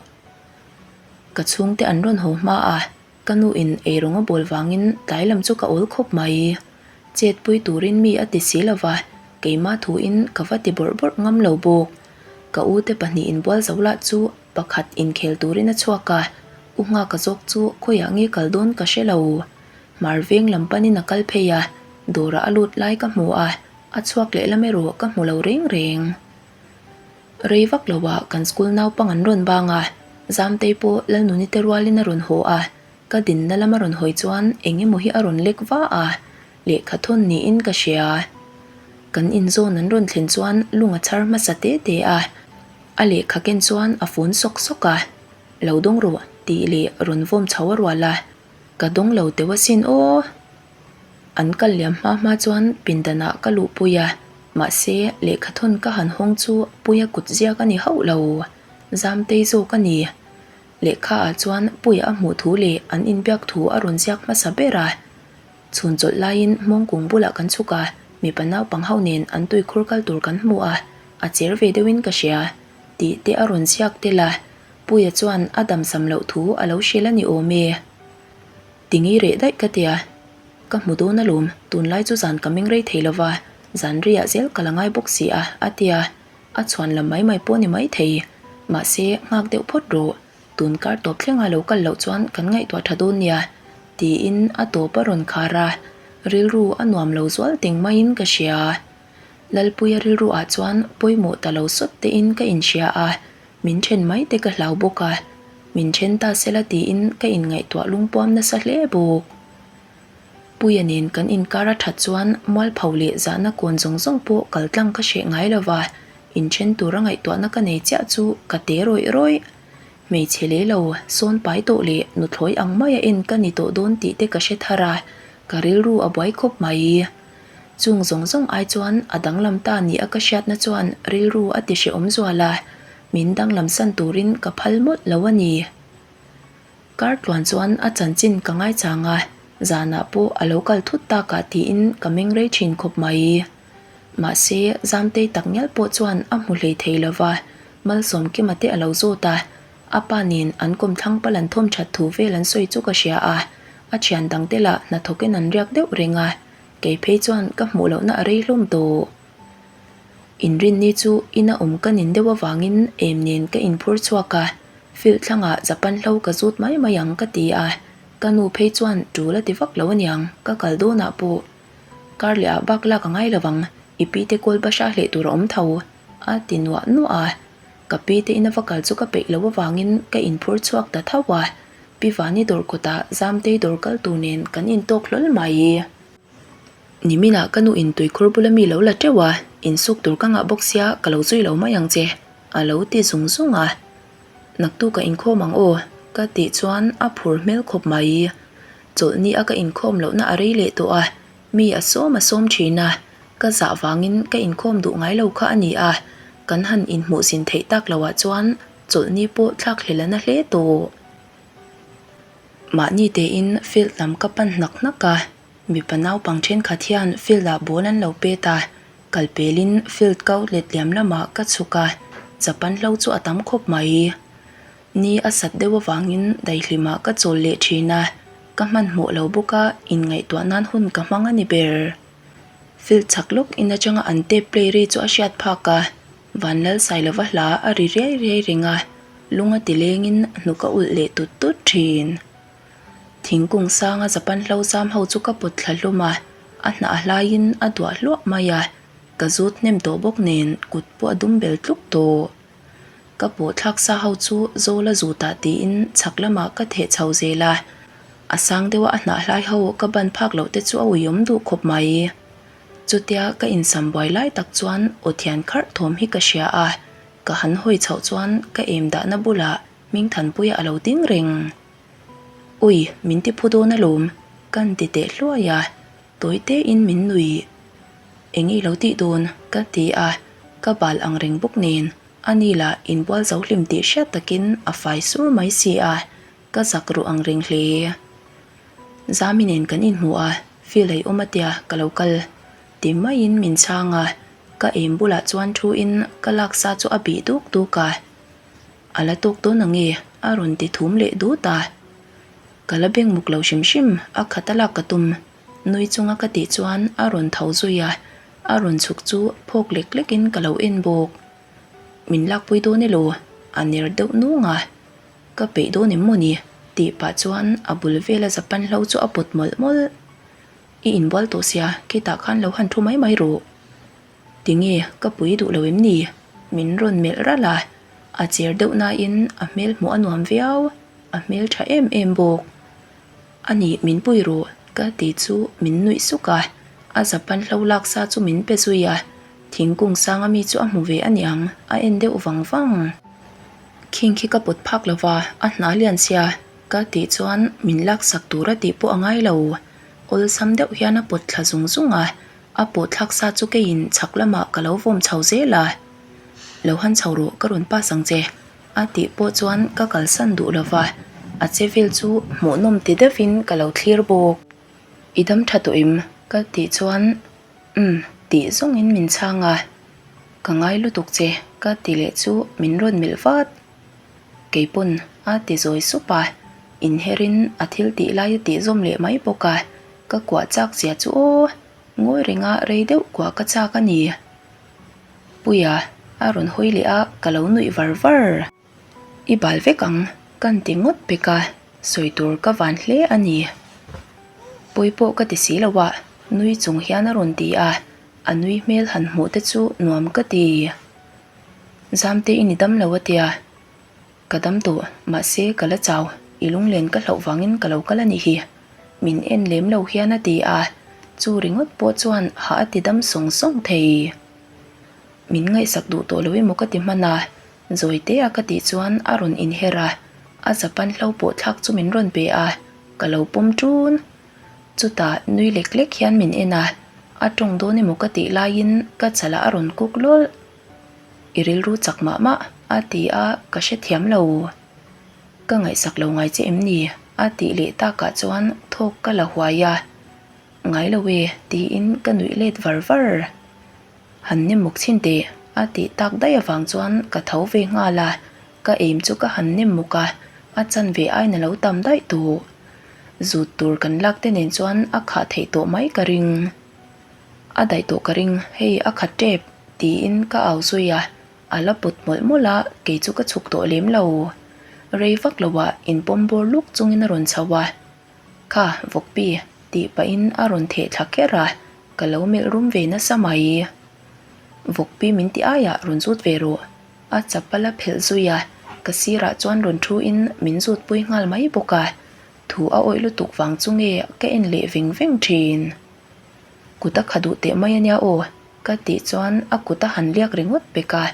Ka chhungte an rawn haw hma a. Ka nu in eirawng a bawl vangin tlai lam chu ka awl khawp mai. Chet pui turin mi a ti si lova, keimah thu in ka va ti bawrh bawrh ngam lo bawk. Ka u te pahnih inbual zo lah chu pakhat inkhel turin a chhuak a, u nghaka zawk chu khawiah nge kal dawn ka hre lo. Hmar veng lam panin a kal phei a, dawrah a lut lai ka hmu a, a chhuak lehlam erawh ka hmu lo reng reng. Rei vak lo ah kan school naupang an rawn bang a, Zamtei pawh Lalnuni te rualin a rawn haw a, ka dinna lam a rawn hawi chuan eng emaw hi a rawn lek va a, lehkha thawn niin ka hria. Kan inzawn an rawn thlen chuan lung a chhar hmasa te te a, a lehkha ken chuan a fun sawk sawk a, Lo dawng rawh tih leh rawn vawm chho a rual a, ka dawng lo teuh asin aw. An kal liam hma hma chuan pindanah ka luhpui a, mahse lehkhathawn ka han hawng chu Puia kut ziak a ni hauh lo, Zamtei zawk a ni. Lehkha ah chuan Puia a hmuh thu leh an inbiak thu a rawn ziak hmasa ber a. Chhun chawlh laiin Hmawngkung bulah kan chhuk a, mipa naupang ho nen an tuikhur kal tur kan hmu a, a cher ve deuhin ka hria tih te a rawn ziak tel a, Puia chuan a damsam loh thu a lo hrilh a ni awm e. Tingi reh daih ka tia, ka hmu dawn alawm, tunlai chu zan ka meng rei thei lova, zan reiah zel ka la ngai bawk si a, a tia, a chhuan lam mai mai pawh a ni maithei, mahse nghak deuh phawt rawh. Tun kar tawp thlenga lo kal loh chuan kan ngaihtuah tha dawn nia, tiin a tawp a rawn khar a, rilru a nuam lo zual teng maiin ka hria. Lalpuia rilru ah chuan pawimawh ta lo sawt tein ka inhria a, min then mai te ka hlau bawk a, min then ta sela tiin ka inngaihtuah lungpuam nasa hle bawk. Puia nen kan inkar a that chuan mualpho leh zahna kawn zawng zawng pawh kal tlang ka hreh ngai lova, inthen tura ngaihtuahna ka nei chiah chu ka te rawih rawih. Hmeichhe leh lo, sawn pai tawh leh nuthlawi ang maia en ka ni tawh dawn tih te ka hre thar a, ka rilru a buai khawp mai. Chung zawng zawng ai chuan a danglam ta ni a ka hriatna chuan rilru a ti hrehawm zual a, min danglam san turin ka phal mawlh lo a ni. Kar tluan chuan a chanchin ka ngaichang a, zanah pawh a lo kal thut takah tiin ka meng rei thin khawp mai. Mahse, Zamtei tak ngial pawh chuan a hmu hlei thei lo va, Malsawmkima te a lo zawt a, a pa nen an kawmthlang pal an thawm that thu vel an sawi chu ka hria a, a thian dangte lah hnathawkin an riak deuh reng a, kei phei chuan ka hmuh lohna a rei hlawm tawh. Inrinni chu ina awm ka nin deuh avangin em nen ka inphur chhuak a, Field thlangah Japan hlo ka zut mai mai ang ka ti a, ka nu phei chuan tul a ti vak lo aniang, ka kal dawnah pawh kar leh ah bak lak a ngai lo ang, i pi te kawl bahra hleh tur a awm tho a ti nuah nuah a, ka pi te ina va kal chu ka peih lo avangin ka inphur chhuak ta tho a, Pi Vani dawr kawtah Zamtei dawr kal tur nen kan intawk hlawl mai. Niminah ka nu in tuikhur bula mi lo la teuh a, insuk tur ka ngah bawk sia ka lo zui lo mai ang che, a lo ti zung zung a. Naktuk a inkhawm ang aw, ka tih chuan a phur hmel khawp mai. Chawlhni a ka inkhawm lohna a rei leh tawh a, mi a sawm a sawm thin a, ka zah vangin ka inkhawm duh ngai lo kha a ni a, kan han inhmuh zin theih tak loh ah chuan chawlhni pawh thlak hlel a na hle tawh. Mahni tein field lam ka pan hnak hnak a. Mipa naupang thenkhat hian field ah ball an lo pet a, kal pelin field kau let liam lamah ka chhuk a, Japan hlo chu a tam khawp mai. Ni a sat deuh avangin daihlimah ka chawl leh thin a, ka hmanhmawh lo bawk a, inngaihtuah nan hun ka hmang a ni ber. Field chhak lawk in atanga an tape play ri chu a hriat phak a, Vanlalsailova hla a ri riai riai reng a, lung a ti lengin hnuk a ulh leh tut tut thin. Thingkung sanga Japan hlo zam ho chu ka pawt thla hlum a, a hnah a hlaiin a duah hluah mai a, ka zut hnem tawh bawk nen kut pawh a dum bel tluk tawh. Ka pawh thlak sa ho chu zawl a zutah tiin chhak lamah ka theh chho zel a, a sang deuha a hnah hlai ho ka ban phak loh te chu a uiawm duh khawp mai. Chutia ka insam buai lai tak chuan aw thian kharh thawm hi ka hria a, ka han hawi chhoh chuan ka em dahna bulah Hmingthanpuia a lo ding reng. Ui, min ti phu dawn alawm, kan ti teh hluai a, tawi tein min nui. Eng i lo tih dawn? ka ti a, ka bal ang reng bawk nen, ani lah inbual zo hlim tih hriat takin a fai sur mai si a, ka zak ruh ang reng hle. Zami nen kan inhmu a, feel ei awm a tia ka lo kal ti maiin min chhang a, ka em bulah chuan thu in ka laksa chu a bih duk duk a. A la tawk dawn ang e, a rawn ti thum leh dut a. Ka la beng muk lo hrim hrim, a khat a lak ka tum. Nui chunga ka tih chuan a rawn tho zui a, a rawn chhuk chu phawk lek lekin ka lo en bawk. Min lakpui dawn elaw? A ner deuh nung a. Ka peih dawn em maw ni? Tih pah chuan a bul vela Japan hlo chu a pawt mawlh mawlh. I inbual tawh sia, khitah khan lo han thu mai mai rawh. Tinge ka pui duh lo em ni? Min rawn melh ralh a, a cher deuh nain a hmel hmuh a nuam viau, a hmel tha em em bawk. A nih min pui rawh ka ti chu min nuih suk a, a zapan hlo lak sa chu min pe zui a, thingkung sanga mi chu a hmu ve a niang, a en deuh vang vang. Khing khi ka pawt phak lo va, a hna lian sia ka tih chuan min laksak tur a tih pawh a ngai lo, awlsam deuh hian a pawt thla zung zung a, A pawh thlak sa chu keiin chhak lamah ka lo vawm chho zel a. Lo han chho rawh ka rawn pass ang che. A tih pawh chuan ka kalsan duh lo va, a che vel chu hmuhnawm ti deuhin ka lo thlir bawk. I dam tha tawh em? Ka tih chuan umm tih zawngin min chhang a, ka ngai lutuk che ka ti leh chu min rawn melh vat. Keipawn a ti zawi sup a, inherin a thil tih lai a tih zawm leh mai bawk a, ka kuah chak zia chu aw, ngawi renga rei deuh kuah ka chak a ni. Puia a rawn hawi leh a, ka lo nuih var var. I bal vek ang, kan ti ngawt pek a, sawi tur ka van hle a ni. Pawi pawh ka ti si lo a, nui chung hian a rawn ti a, a nui hmel han hmuh te chu nuam ka ti. Zamte i ni dam lo a tia, Ka dam tawh, mahse ka la chau, i lunglen ka hlauh vangin ka lo kal a nih hi, min en lem lo hian a ti a, chu ringawt pawh chuan hah a ti dam sawng sawng thei. Min ngaihsak duh tawh lo emaw ka ti hman a, zawi te a ka tih chuan a rawn inher a, a zapan hlo pawh thlak chu min rawn pe a, ka lo pawm ṭun. Chutah nui lek lek hian min en a, a tawng dawn emaw ka tih laiin ka chalah a rawn kuk lawlh. I rilru chak mah mah, a ti a, ka hrethiam lo. Ka ngaihsak lo ngai che em ni? a tih leh takah chuan thawk ka la huai a, Ngai lo e, tiin ka nuih let var var. Han nem muk chhin teh, a tih tak daih avang chuan ka tho ve nghal a, ka aim chu ka han nem muk a, a chanve aiin a lo tam daih tawh. Zut tur kan lak te nen chuan a khah theih tawh mai ka ring. A daih tawh ka ring, hei a khat tep. Tiin ka au zui a, a la put mawlh mawlh a, kei chu ka chhuk tawh lem lo. Rei vak lo ah inpawm bawr luk chungin a rawn chho a, Kha, vawkpi, tih pahin a rawn theh thla kher a, ka lo melh rum ve nasa mai. Vawkpi min ti aiah rawn zut ve rawh, a chapal a phelh zui a, ka sirah chuan rawn thu in min zut pui nghal mai bawk a, thu a awih lutuk vang chu nge ka en leh veng veng thin. Kut a kha duh teh mai ania aw, ka tih chuan a kut a han liak ringawt pek a,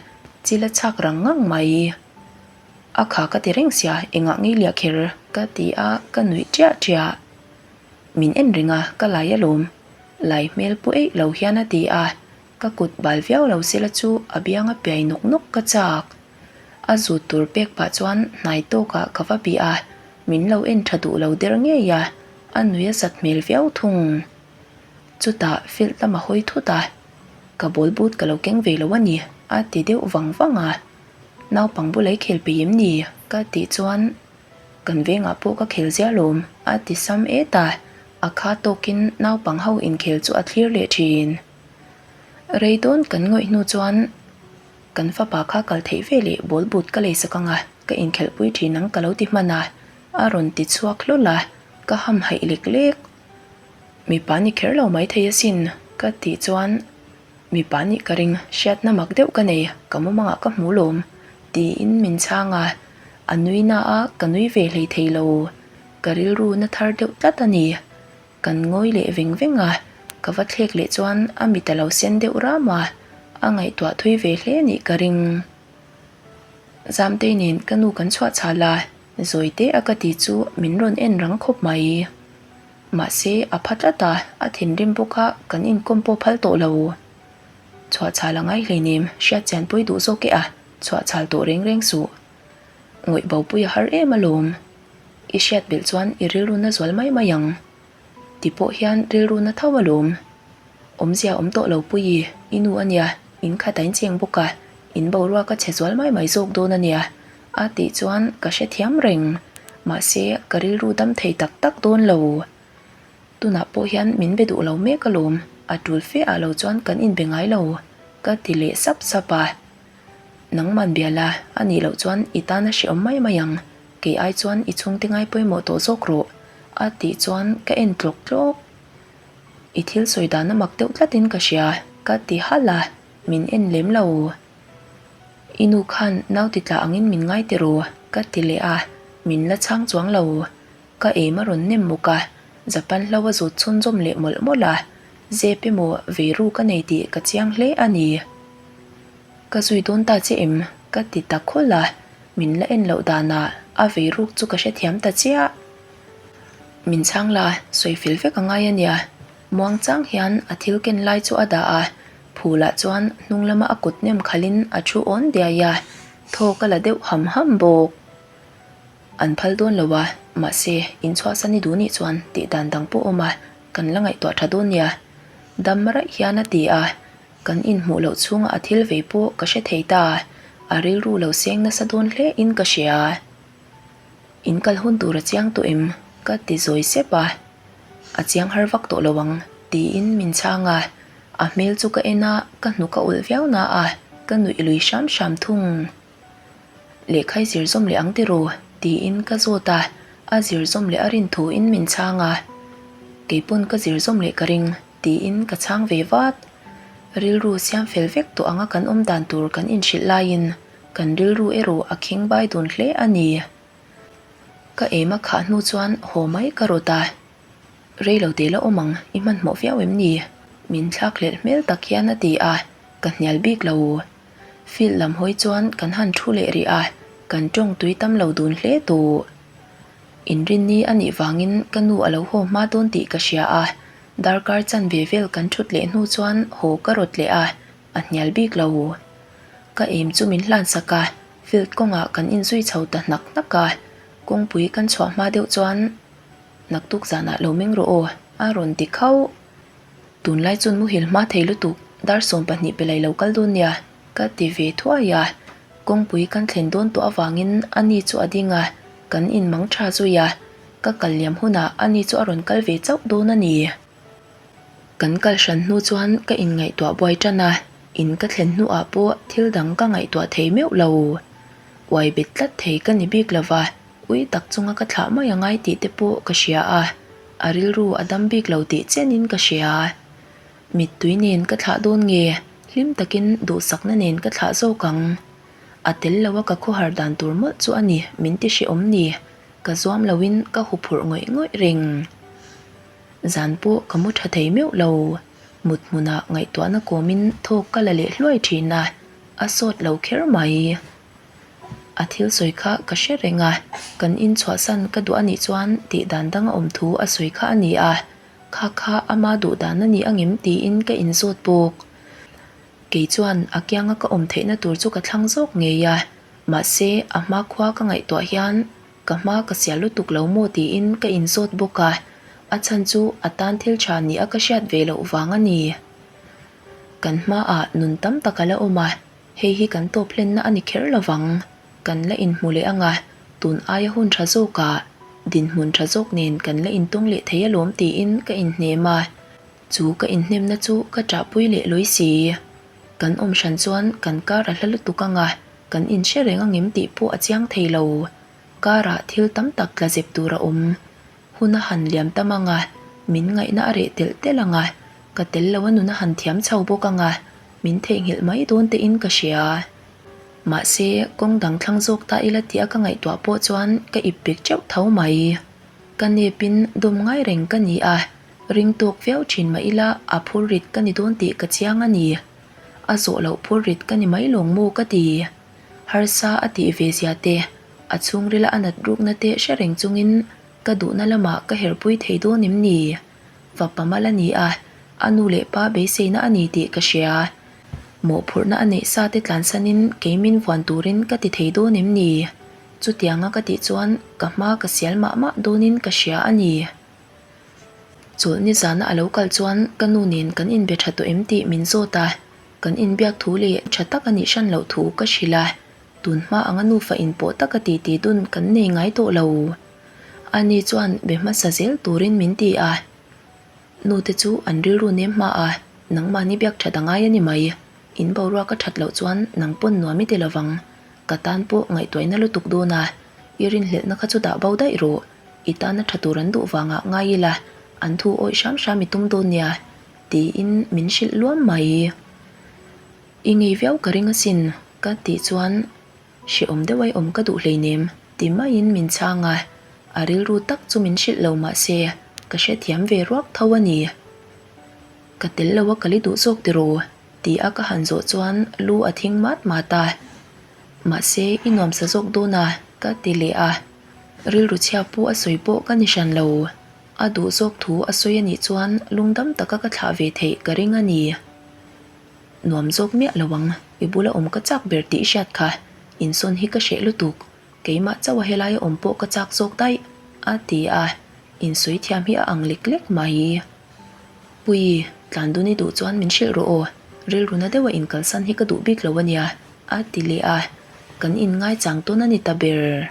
chil a chhak rang ngang mai. A kha ka ti reng sia, engah ngei liah kher? ka ti a, ka nuih ṭiah ṭiah. Min en reng a, ka lai alawm. Lai hmel pu eih lo hian a ti a, ka kut bal viau lo sela chu a biang a piai nawk nawk ka chak. A zut tur pek pah chuan hnai tawkah ka va bih a, min lo en ṭha duh lo der ngei a, a nui a zat hmel viau thung. Chutah field lam a hawi thut a, Ka ball boot ka lo keng ve lo a ni, a ti deuh vang vang a. Naupang bula i khel peih em ni? ka tih chuan, Kan vengah pawh ka khel zia lawm, a ti sam et a, a kha tawkin naupang ho inkhel chu a thlir leh thin. Rei dawn kan ngawih hnu chuan kan fapa kha kal theih ve leh ball boot ka leisak ang a, ka inkhelhpui thin ang ka lo ti hman a, a rawn ti chhuak hlawl a, ka hamhaih lek lek. Mipa ni kher lo mai thei asin ka tih chuan mipa nih ka ring hriatna mak deuh ka nei ka mumangah ka hmu lawm tiin min chhang a, a nui na a ka nui ve hlei thei lo ka rilru na thar deuh tlat a ni. Kan ngawi leh veng veng a, ka va thlek leh chuan a mit a lo sen deuh ram a, a ngaihtuah thui ve hle nih ka ring. Zamtei nen ka nu kan chhuah chhal a, zawi te a ka ti chu min rawn en rang khawp mai. Mahse, a pha tlat a, a thinrim bawk a, kan inkawm pawh phal tawh lo. Chhuah chhal a ngai hleinem, hriat chian pawih duh zawk e a, chhuah chhal tawh reng reng suh. Ngawih bopui a har em alawm. I hriat belh chuan i rilru na zual mai mai ang. Ti pawh hian rilru na tho alawm. Awmzia awm tawh lo pui i, i nu a nia, in khat a incheng bawk a, in boruak a chhe zual mai mai zawk dawn a nia, a tih chuan ka hrethiam reng. Mahse, ka rilru dam thei tak tak dawn lo. Tunah pawh hian min be duh lo mek alawm, a tul fe ah lo chuan kan inbe ngai lo, ka ti leh sap sap a. Nangman bia la, a nih loh chuan i tan a hrehawm mai mai ang, kei ai chuan i chhungte ngai pawimawh tawh zawk rawh, a tih chuan ka en tlawk tlawk. I thil sawi dan a mak deuh tlatin ka hria, ka ti halh a, min en lem lo. I nu khan nau ti tla angin min ngai ti ru, ka ti leh a, min la chhang chuang lo. Ka aim a rawn nem muk a, Japan hlo a zut chhunzawm leh mawlh mawlh a, zep emaw vei ru ka nei tih ka chiang hle a ni. Ka zui dawn ta che em? ka ti ta khawlh a, min la en loh danah a vei ruk chu ka hrethiam ta chiah. Min chhang la, sawi fel vek a ngai a nia. Muang chang hian a thil ken lai chu a dah a, phulah chuan hnung lama a kut nem khalhin a thu awn diai a. Thawk a la deuh ham ham bawk. An phal dawn lo a, mahse, inchhuahsan i duh nih chuan tih dan dang pawh awm a, kan la ngaihtuah tha dawn nia. Dam raih hian a ti a, kan inhmuh loh chhunga a thil vei pawh ka hre thei ta, a rilru lo seng nasa dawn hle in ka hria. In kal hun tur a chiang tawh em? ka ti zawi sep a, a chiang har vak tawh lo ang tiin min chhang a, a hmel chu ka en a, ka hnuk a ulh viau na a, ka nuih lui hram hram thung. Lehkha i zir zawm leh ang tiraw? tiin ka zawt a, a zir zawm leh a rin thuin min chhang a. Keipawn ka zir zawm leh ka ring, tiin ka chhang ve vat. Rilru siam fel vek tawh anga kan awm dan tur kan inhrilh laiin kan rilru erawh a khing bai dun hle a ni. Ka em a khah hnu chuan haw mai ka rawt a, Rei lo te la awm ang, i hmanhmawh viau em ni? Min thlak hlelh hmel tak hian a ti a, ka hnial bik lo. Field lam hawi chuan kan han thu leh rih a, kan tawng tui tam lo dun hle tawh. Inrinni a nih vangin ka nu a lo haw hma dawn tih ka hria a, darkar chanve vel kan thut leh hnu chuan haw ka rawt leh a, a hnial bik lo. Ka aim chu min hlansak a, field kawngah kan inzui chho ta hnak hnak a, kawngpui kan chhuah hma deuh chuan naktuk zanah lo meng rawh aw a rawn ti khauh. Tunlai chuan muhil hma thei lutuk dar 12 pelai lo kal dawn nia ka ti ve thuai a, kawngpui kan thlen dawn tawh avangin ani chu a ding a, kan inmang tha zui a, ka kal liam hunah ani chu a rawn kal ve chauh dawn a ni. Kan kal hran hnu chuan ka inngaihtuah buai tan a, in ka thlen hnuah pawh thil dang ka ngaihtuah thei meuh lo. Uai bet tlat thei ka ni bik lova, ui tak chunga ka thlah mai angai tih te pawh ka hria a. A rilru a dam bik lo tih chenin ka hria. Mittui nen ka thlah dawn nge, hlim takin duhsakna nen ka thlah zawk ang. A tel lo a ka khawhar dan tur mawlh chu a ni, min ti hrehawm ni. Ka zuam loin ka huphurh ngawih ngawih reng. Zan pawh ka mu tha thei meuh lo. Mut hmunah ngaihtuahna kawmin thawk ka la leh hluai thin a, a sawt lo kher mai. A thil sawi kha ka hre reng a, kan in chhuahsan ka duh a nih chuan tih dan dang a awm thu a sawi kha a ni a, kha kha ama duh dan a ni angem tiin ka inzawt bawk. Kei chuan a kianga ka awm theihna tur chu ka thlang zawk ngei a, mahse a hma khua ka ngaihtuah hian ka hma ka sial lutuk lo maw tiin ka inzawt bawk a, a chhan chu a tan thil tha ni a ka hriat ve loh vang a ni. Kan hmaah nun tam tak a la awm a. Hei hi kan tawp hlenna a ni kher lo vang. Kan la inhmu leh ang a, tun aia hun tha zawkah dinhmun tha zawk nen kan la intawng leh thei alawm tiin ka inhnem a. Chu ka inhnemna chu ka ṭahpui leh lawi si. Kan awm hran chuan kan kar a hla lutuk ang a, kan inhre reng angem tih pawh a chiang thei lo. Karah thil tam tak tla zep tur a awm. Hun a han liam tam ang a, min ngaihna a reh telh telh ang a, ka tel lo a nun a han thiam chho bawk ang a, min theihnghilh mai dawn tein ka hria. Mahse, kawng dang thlang zawk ta ila tih a ka ngaihtuah pawh chuan ka ip pek teuh tho mai. Ka nepin dawm ngai reng ka ni a, ring tawk viau thin mah ila a phur rit ka ni dawn tih ka chiang a ni. A zawh loh phur rit ka ni mai lawng maw ka ti. Harsa a tih ve zia te, a chhungrila a nat rukna te hre reng chungin ka duhna lamah ka herpui thei dawn em ni? Fapa mal a ni a, a nu leh pa beiseina a ni tih ka hria. Mawhphurhna a neih sa te tlansanin kei min vuan turin ka ti thei dawn em ni? Chutianga ka tih chuan ka hma ka sial mah mah dawnin ka hria a ni. Chawlh nizana a lo kal chuan ka nu nen kan inbe tha tawh em tih min zawt a, kan inbiak thu leh tha tak a nih hran loh thu ka hrilh a, tun hma anga nufa inpawh taka titi dun kan nei ngai tawh lo. Ani chuan be hmasa zel turin min ti a, Nute chu an rilru nem hma a, nangmahni biak that a ngai a ni mai. In boruak a that loh chuan nang pawn nuam i ti lovang. Ka tan pawh ngaihtuahina lutuk dawn a, i rinhlelhna kha chu dah bo daih rawh. I tana tha tur an duh vangah ngai ila, an thu awih hram hram i tum dawn nia, tiin min hrilh luam mai. I ngei viau ka ring asin, ka tih chuan Hrehawm deuh ai awm ka duh hleinem ti maiin min chhang a, a rilru tak chu min hrilh lo mah se ka hrethiam ve ruak tho a ni. Ka tel lo a ka li duh zawk tiraw? ti a ka han zawh chuan lu a thing mat mat a. Mahse i nuamsa zawk dawn a ka ti leh a, rilru chhia pawh a sawi pawh ka ni hran lo. A duh zawk thu a sawi a nih chuan lungdam taka ka thlah ve theih ka ring a ni. Nuam zawk miah lo ang, i bula awm ka chak ber tih i hriat kha. Insawn hi ka hreh lutuk, keimah chauha helaia awm pawh ka chak zawk daih, a ti a, insawi thiam hi a ang lek lek mai. Puii, Tlanduni duh chuan min hrilh rawh aw, rilru na deuha inkalsan hi ka duh bik lo a nia, a ti leh a, kan inngaichang tawn a ni ta ber.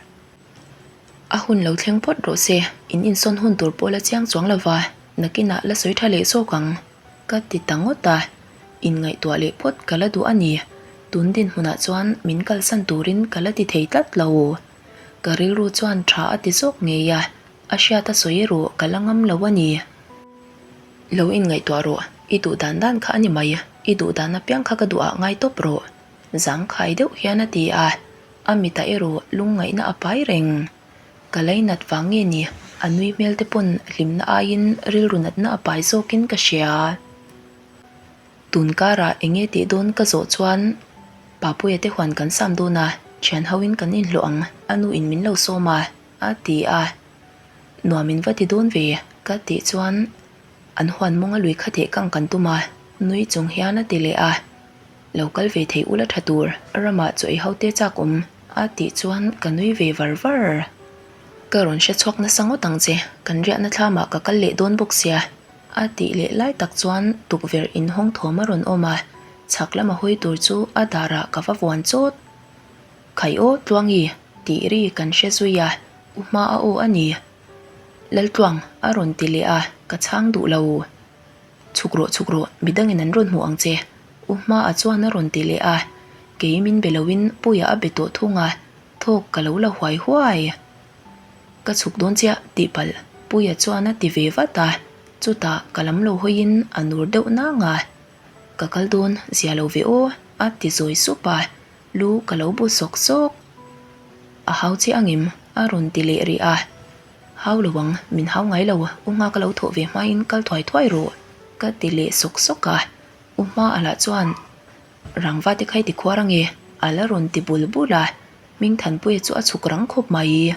A hun lo thleng phawt rawh se, in insawn hun tur pawh la chiang chuang lo va, nakinah la sawi tha leh zawk ang, ka ti ta ngawt a. Inngaihtuah leh phawt ka la duh a ni, tun dinhmunah chuan min kalsan turin ka la ti thei tlat lo. Ka rilru chuan tha a ti zawk ngei a, a hriat a sawi erawh ka la ngam lo a ni. Lo inngaihtuah rawh, i duh dan dan kha a ni mai, i duh dan apiang kha ka duhah ngai tawp rawh, zangkhai deuh hian a ti a. A mitah erawh lungngaihna a pai reng. Ka lainat vang nge ni, a nui hmel te pawn hlimna aiin rilru natna a pai zawkin ka hria. Tun karah eng nge tih dawn ka zawh chuan Papuia te huan kan sam dawn a, thian hoin kan inhlawh ang, a nu in min lo sawm a, a ti a. Nuam in va ti dawn ve, ka tih chuan an huan mawnga lui kha theh kang kan tum a, nui chung hian a ti leh a. Lo kal ve thei ula tha tur, ramah chaw ei ho te chak awm a tih chuan ka nui ve var var. Ka rawn hre chhuak nasa ngawt ang che, kan riahna thlamah ka kal leh dawn bawk sia a tih leh lai tak chuan tukverh inhawng thawm a rawn awm a, chhak lama hawi tur chu a darah ka va vuan chawt. Khai aw Tluangi tih ri kan hre zui a, u hma a aw a ni. Laltluang a rawn ti leh a, ka chhang duh lo. Chhuk rawh, chhuk rawh, midangin an rawn hmuh ang che, U Hmaa chuan a rawn ti leh a, kei min be loin Puia a be tawh thung a, thawk ka lo la huai huai. Ka chhuk dawn chiah tih palh Puia chuan a ti ve vat a, chutah ka lam lo hawiin a nur deuh nang a, Ka kal dawn zia lo ve aw a ti zawi sup a, lu ka lo bu sawk sawk. A hau che angem? a rawn ti leh rih a. Hau lo ang, min hau ngai lo, u hma ka lo thawh ve hmain kal thuai thuai rawh, ka ti leh sawk sawk a. U hma a lah chuan, Rangva te kha i ti khuar ange, a la rawn ti bul bul a, Hmingthanpuia chu a chhuk rang khawp mai.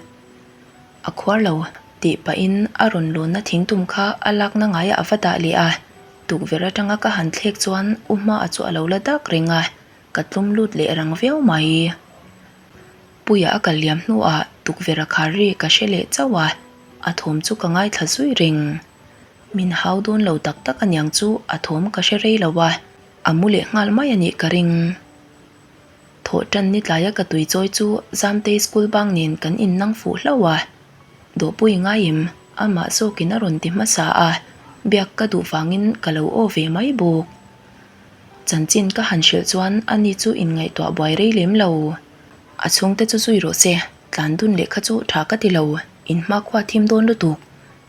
A khuar lo, tih pahin a rawn lawnna thingtum kha a lakna ngaiah a va dah leh a, tukverh atanga ka han thlek chuan u hma a chu a lo la dak reng a, ka tlum lut leh rang viau mai. Puia a kal liam hnuah tukverh a khar ri ka hre leh chauh a, a thawm chu ka ngaithla zui reng. Min hau dawn lo tak tak aniang chu a thawm ka hre rei lo a, a mu leh nghal mai a nih ka ring. Thawh tan ni tlaia ka tui chawi chu Zamtei school bang nen kan innang fuh hlauh a, Dawhpui ngai em? Amah zawkin a rawn ti hmasa a, biak ka duh vangin ka lo aw ve mai bawk. Chanchin ka han hrilh chuan ani chu inngaihtuah buai rei lem lo. A chhungte chu zui rawh se, tlan dun leh kha chu tha ka ti lo, in hmakhua thim dawn lutuk.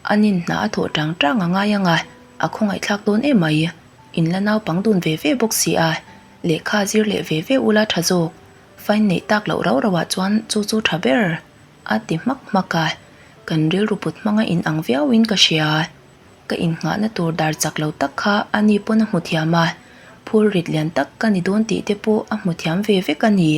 Anin hna a thawh tang tang a ngai ang a, a khawngaihthlak dawn em mai. In la naupang dun ve ve bawk si a, lehkha zir leh ve ve ula tha zawk. Fine neih tak loh rau rauah chuan chu chu tha ber, a ti hmak hmak a, kan rilru put hmanga in ang viauin ka hria. Ka innghahna tur dar chak lo tak kha a ni pawn a hmu thiam a, phur rit lian tak ka ni dawn tih te pawh a hmu thiam ve vek a ni.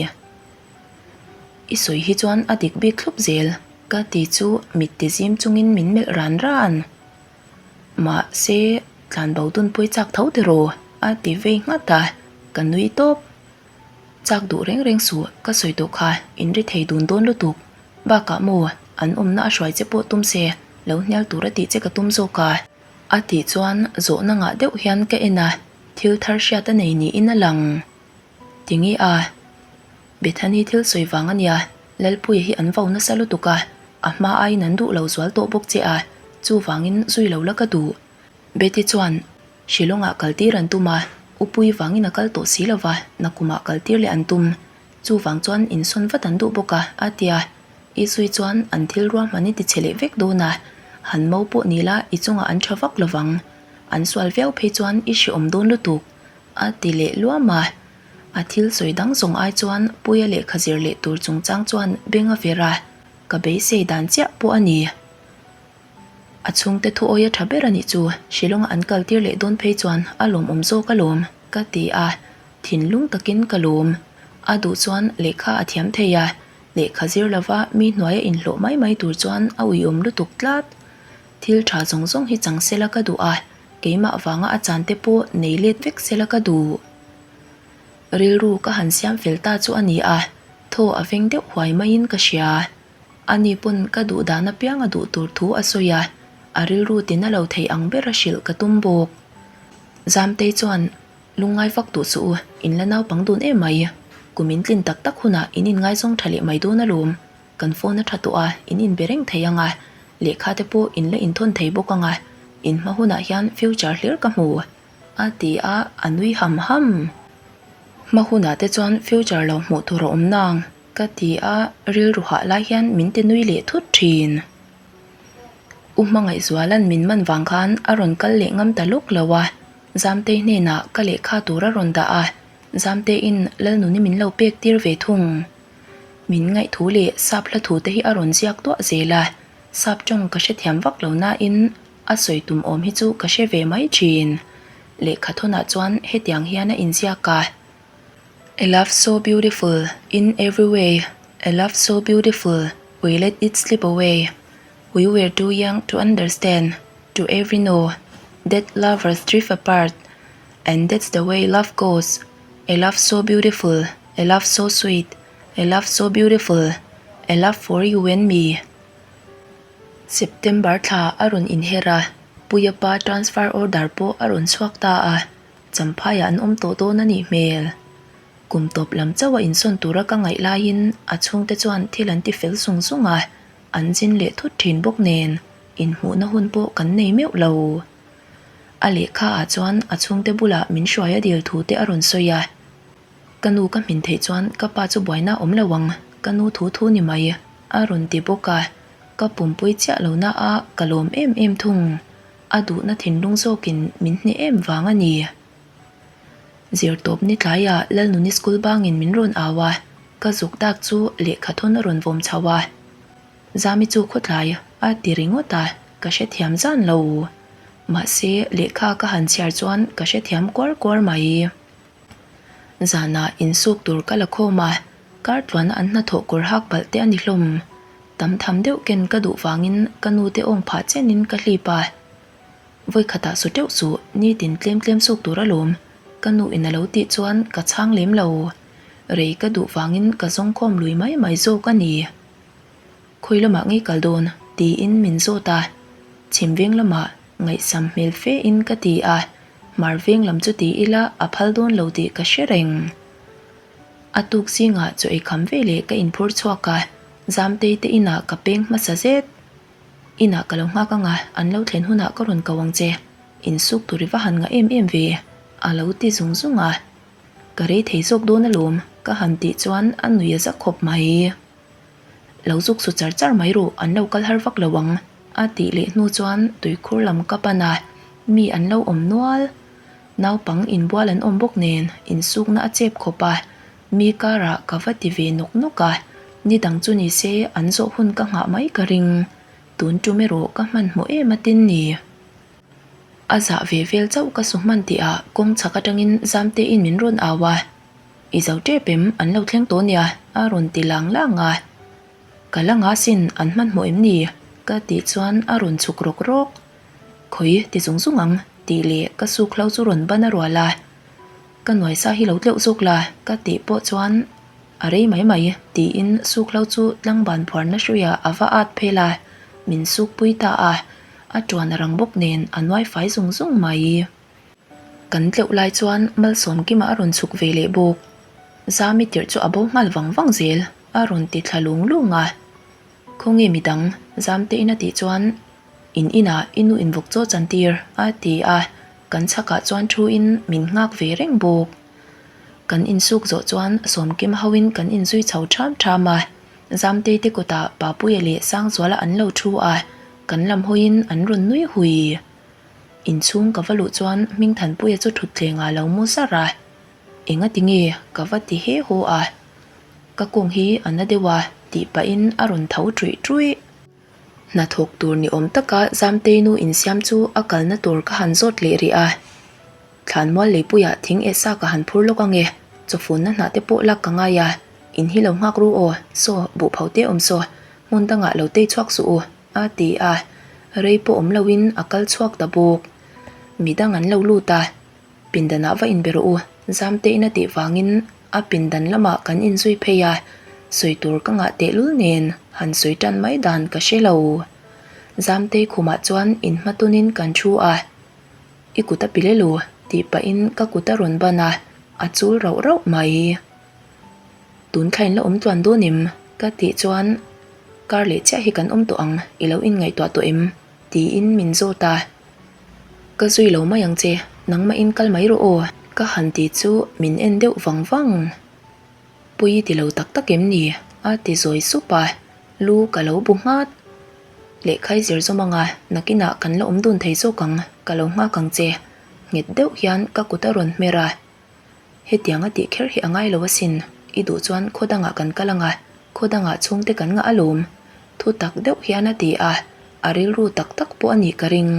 I sawi hi chuan a dik bik thlup zel, ka ti chu mit ti zim chungin min melh ran ran. Mahse, tlanbo dun pawi chak tho tiraw? a ti vei nghat a, ka nui tawp. Chak duh reng reng suh, ka sawi tawh kha, in ri thei dun dawn lutuk. Bakah maw, an awmna a hruai che pawh tum se, lo hnial tur a tih che ka tum zawk a. A tih chuan zawhna ngah deuh hian ka en a, thil thar hriat a nei niin a lang. Tinge a? Bethany thil sawi vang a nia, Lalpuia hi an vau nasa lutuk a, a hma aiin an duh lo zual tawh bawk che a, chuvangin zui lo la ka duh. Betty chuan Shillong-ah kaltir an tum a, Upui vangin a kal tawh si lova, nakumah kaltir leh an tum. Chuvang chuan insawn vat an duh bawk a, a ti a. Isui chuan an thil ruahman i tichhe leh vek dawn a, han mo pawh ni la i chungah an tha vak lovang. An sual viau phei chuan i hrehawm dawn lutuk, a ti leh luam a. A thil sawi dang zawng ai chuan Puia lehkha zir leh tur chungchang chuan beng a ver a, ka beisei dan chiah pawh a ni. A chhungte thu awia tha ber a nih chu, Shillong-a an kaltir leh dawn phei chuan a lawmawm zawk alawm, ka ti a, thinlung takin ka lawm. A duh chuan lehkha a thiam thei a, lehkha zir lova mi hnuaia inhlawh mai mai tur chuan a uiawm lutuk tlat. Thil tha zawng zawng hi chang sela ka duh a, keimah vanga a chan te pawh nei let vek sela ka duh. Rilru ka han siam fel ta chu a ni a. Thaw a veng deuh huai maiin ka hria. Ani pawn ka duh dan apiang a duh tur thu a sawi a, a rilru tina lo thei ang bera hrilh ka tum bawk. Zamtei chuan Lungngai vak duh suh u, in la naupang dun em mai. Kum in tlin tak tak hunah in inngaizawng tha leh mai dawn alawm. Kan phone a tha tawh a, in inbe reng thei ang a, lehkha te pawh in la inthawn thei bawk ang a, in hma hunah hian future hlir ka hmu. A ti a, a nui ham ham. Hma hunah te chuan future lo hmuh tur a awm nang, ka ti a, rilru hah lai hian min ti nui leh thut thin. U Hmangaihzuala'n min man vang khan a rawn kal leh ngam ta lawk lo a, Zamtei hnenah ka lehkha tur a rawn dah a, Zamteiin Lalnuni min lo pek tir ve thung. Min ngaihthu leh sap hla thu te hi a rawn ziak duah zel a, sap tawng ka hrethiam vak lo nain a sawi tum awm hi chu ka hre ve mai thin. Lehkha thawnah chuan hetiang hian a inziak a, A love so beautiful in every way, a love so beautiful we let it slip away, we were too young to understand to every know that lovers drift apart and that's the way love goes, a love so beautiful. A love so sweet, a love so beautiful, a love for you and me. September thla a rawn inher a, Puia pa transfer order pawh a rawn chhuak ta a, Champhaiah an awm tawh dawn a nih hmel. Kum tawp lam chauh a insawn tura ka ngaih laiin a chhungte chuan thil an ti fel zung zung a, an zin leh thut thin bawk nen inhmuhna hun pawh kan nei meuh lo. A lehkha ah chuan a chhungte bulah min hruai a dil thu te a rawn sawi a. Ka nu ka hmin theih chuan ka pa chu buaina awm lo ang, ka nu thu thu ni mai, a rawn ti bawk a, ka pumpui chiah lo na a ka lawm em em thung, a duhna thinlung zawkin min hneh em vang a ni. Zirtawp ni tlaiah Lalnuni school bangin min rawn au a, ka zuk dak chu lehkha thawn a rawn vawm chho a, Zami chu khawtlai a ti ringawt a, ka hrethiam zan lo. Mahse lehkha ka han chhiar chuan ka hrethiam kuar kuar mai. Zanah insuk tur ka la khawm a, kar tluana an hnathawh kawr hak palh te a ni hlawm. Tam tham deuh ken ka duh vangin ka nu te awng phah chenin ka hlip a. Vawi khatah su teuh suh, nitin tlem tlem suk tur alawm, ka nu in a lo tih chuan ka chhang lem lo. Rei ka duh vangin ka zawng khawm lui mai mai zawk a ni. Khawi lamah ngei kal dawn? tiin min zawt a, chhim veng lamah ngaihsam hmel fe in ka ti a. Hmar veng lam chu ti ila a phal dawn lo tih ka hre reng. A tuk zingah chaw ei kham ve leh ka inphur chhuak a, Zamtei te inah ka peng hmasa zet. Inah ka lo nghak anga an lo thlen hunah ka rawn ko ang che, insuk tur i va han ngah em em ve, a lo ti zung zung a. Ka rei thei zawk dawn alawm, ka han tih chuan a nui a za khawp mai. Lo zuk su char char mai ru, an lo kal har vak lo ang, a tih leh hnu chuan tuikhur lam ka pan a, mi an lo awm nual. Naupang inbual an awm bawk nen insukna a chep khawp a, mi karah ka va ti ve nawk nawk a, ni dang chu ni se an zawh hun ka nghah mai ka ring. Tun tum erawh ka hmanhmawh em a tin ni. A zah ve vel chauh ka su hman tihah kawng chhak atangin Zamtein min rawn au a. I zo tep em? An lo thleng tawh nia, a rawn ti lang lang a. Ka la nga sin, an hmanhmawh em ni? Ka tih chuan a rawn chhuk rawk rawk. Khawi, ti zung zung ang, tih leh ka suk hlo chu rawn ban a rual a. Ka nuai sa hi lo tleuh zawk la, ka tih pawh chuan a rei mai mai, tiin suk hlo chu tlangban phuarna hruiah a va at phel a, min suk pui ta a. A tuan a rang bawk nen a nuai fai zung zung mai. Kan tleuh lai chuan Malsawmkima a rawn chhuk ve leh bawk. Zami tirh chu a bo nghal vang vang zel, a rawn ti thla lung lung a. Khawnge midang, Zamtein a tih chuan in inah i nu invawk chaw chantir, a ti a, kan chhakah chuan thuin min nghak ve reng bawk. Kan insuk zawh chuan Sawmkima hoin kan inzui chho ṭham ṭham a, Zamtei te kawtah Papuia leh Sangzuala an lo thu a, kan lam hawiin an rawn nui hui. Inchhung ka va luh chuan Hmingthanpuia chu thutthleng ah lo mu zar a, Enga ti nge ka va ti he haw a, ka kawng hi a na deuh a tih pahin a rawn tho ṭuih ṭuih. Hnathawk tur ni awm taka Zamtei nu insiam chu a kalna tur ka han zawt leh rih a, Thlanmual leipuiah thing eh sa ka han phur lawk ange, chawfunna hnah te pawh lak ka ngai a, in hi lo nghak ru aw, saw buhpho te awm saw, hmun dangah lo tei chhuak suh u. A ti a, rei pawh awm loin a kal chhuak ta bawk. Midang an lo lut a, pindanah va inbe rawh u, Zamtein a tih vangin a pindan lamah kan inzui phei a. Sawi tur ka ngah tehlul nen han sawi tan mai dan ka hre lo. Zamtei khumah chuan inhmatunin kan thu a, I kut a pilel u tih pahin ka kut a rawn ban a, a chul rauh rauh mai. Tun thla in la awm tluan dawn em? Ka tih chuan kar leh chiah hi kan awm tawh ang, i lo inngaihtuah tawh em? Tiin min zawt a. Ka zui lo mai ang che, nangmahin kal mai rawh aw ka han ti chu min en deuh vang vang. Pui ti lo tak tak em ni? A ti zawi sup a, lu ka lo bu nghat. Lehkhai zir zawm anga nakinah kan la awm dun thei zawk ang, ka lo nghak ang che. Nghet deuh hian ka kut a rawn hmer a. Hetiang a tih kher hi a ngai lo asin, i duh chuan khaw dangah kan kal anga, khaw dangah chhungte kan ngah alawm. Thu tak deuh hian a ti a, a rilru tak tak pawh a nih ka ring.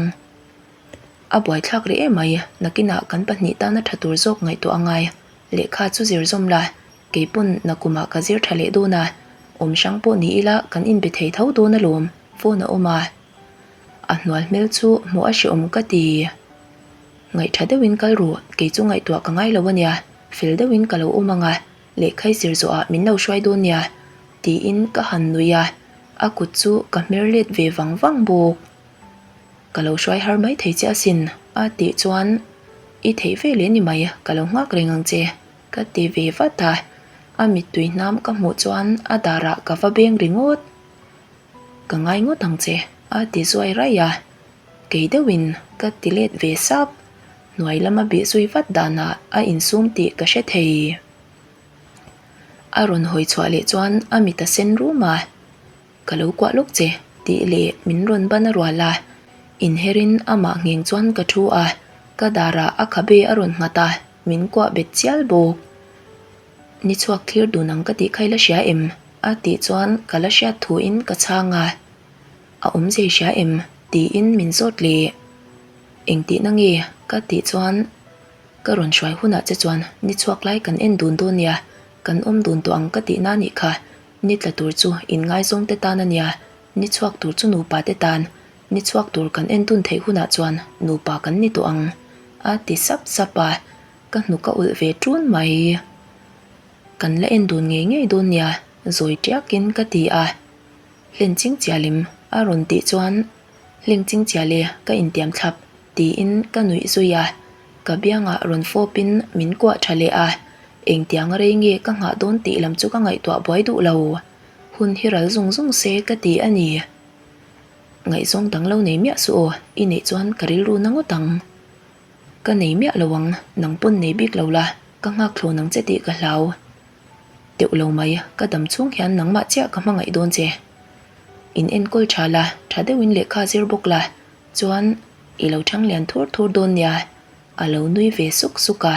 A buaithlak rih em mai, nakinah kan pahnih tana tha tur zawk ngaihtuah a ngai. Lehkha chu zir zawm la, kei pawn nakumah ka zir tha leh dawn a, awm hrang pawh ni ila kan inbe thei tho dawn alawm, phone a awm a. A hnual hmel chu hmuh a hrehawm ka ti. Ngaihtha deuhin kal ru, kei chu ngaihtuah ka ngai lo ania, fel deuhin ka lo awm ang a, lehkhai zir zawhah min lo hruai dawn nia, tiin ka han nui a, a kut chu ka hmer let ve vang vang bawk. Ka lo hruai har mai thei che asin, a tih chuan, I theih ve leh ni mai, ka lo nghak reng ang che, ka ti ve vat a, a mittui hnam ka hmuh chuan a darah ka va beng ringawt. Ka ngai ngawt ang che, a ti zuai raih a, kei deuhin ka ti let ve sap, hnuai lama bih zui vat danah a insum tih ka hre thei. A rawn hawi chhuah leh chuan a mit a sen rum a. Ka lo kuah lawk che tih leh min rawn ban a rual a, inherin amah ngheng chuan ka thu a, ka darah a khabe a rawn nghat a, min kuah bet chial bawk. Ni chhuak thlir dun ang ka tih kha i la hria em? a tih chuan ka la hriat thuin ka chhang a, A awmzia i hria em? tiin min zawt leh. Engtihna nge? ka tih chuan ka rawn hruai hunah che chuan ni chhuak lai kan en dun dawn nia, kan awm dun tawh ang ka tihna nih kha. Ni tla tur chu inngaizawng te tan a nia, ni chhuak tur chu nupa te tan, ni chhuak tur kan en dun theih hunah chuan nupa kan ni tawh ang, a ti sap sap a, ka hnuk a ulh ve ṭun mai. Kan la en dun ngei ngei dawn nia, zawi ṭiakin ka ti a, Hlen ching chialim a rawn tih chuan Hleng ching chial e, ka intiam thlap, tiin ka nuih zui a. Ka biangah rawn fawpin min kuah tha leh a, engtiang rei nge ka nghah dawn tih lam chu ka ngaihtuah buai duh lo. Hun hi ral zung zung se ka ti a ni. Ngaihzawng dang lo nei miah suh aw, i neih chuan ka rilru na ngawt ang. Ka nei miah lo ang, nang pawn nei bik lo la, ka nghak thlawn ang che tih ka hlau. Teuh lo mai, ka dam chhung hian nangmah chiah ka hmangaih dawn che. In enkawl tha la, tha deuhin lehkha zir bawk la, chuan i lo chhang lian thur thur dawn nia, a lo nui ve suk suk a.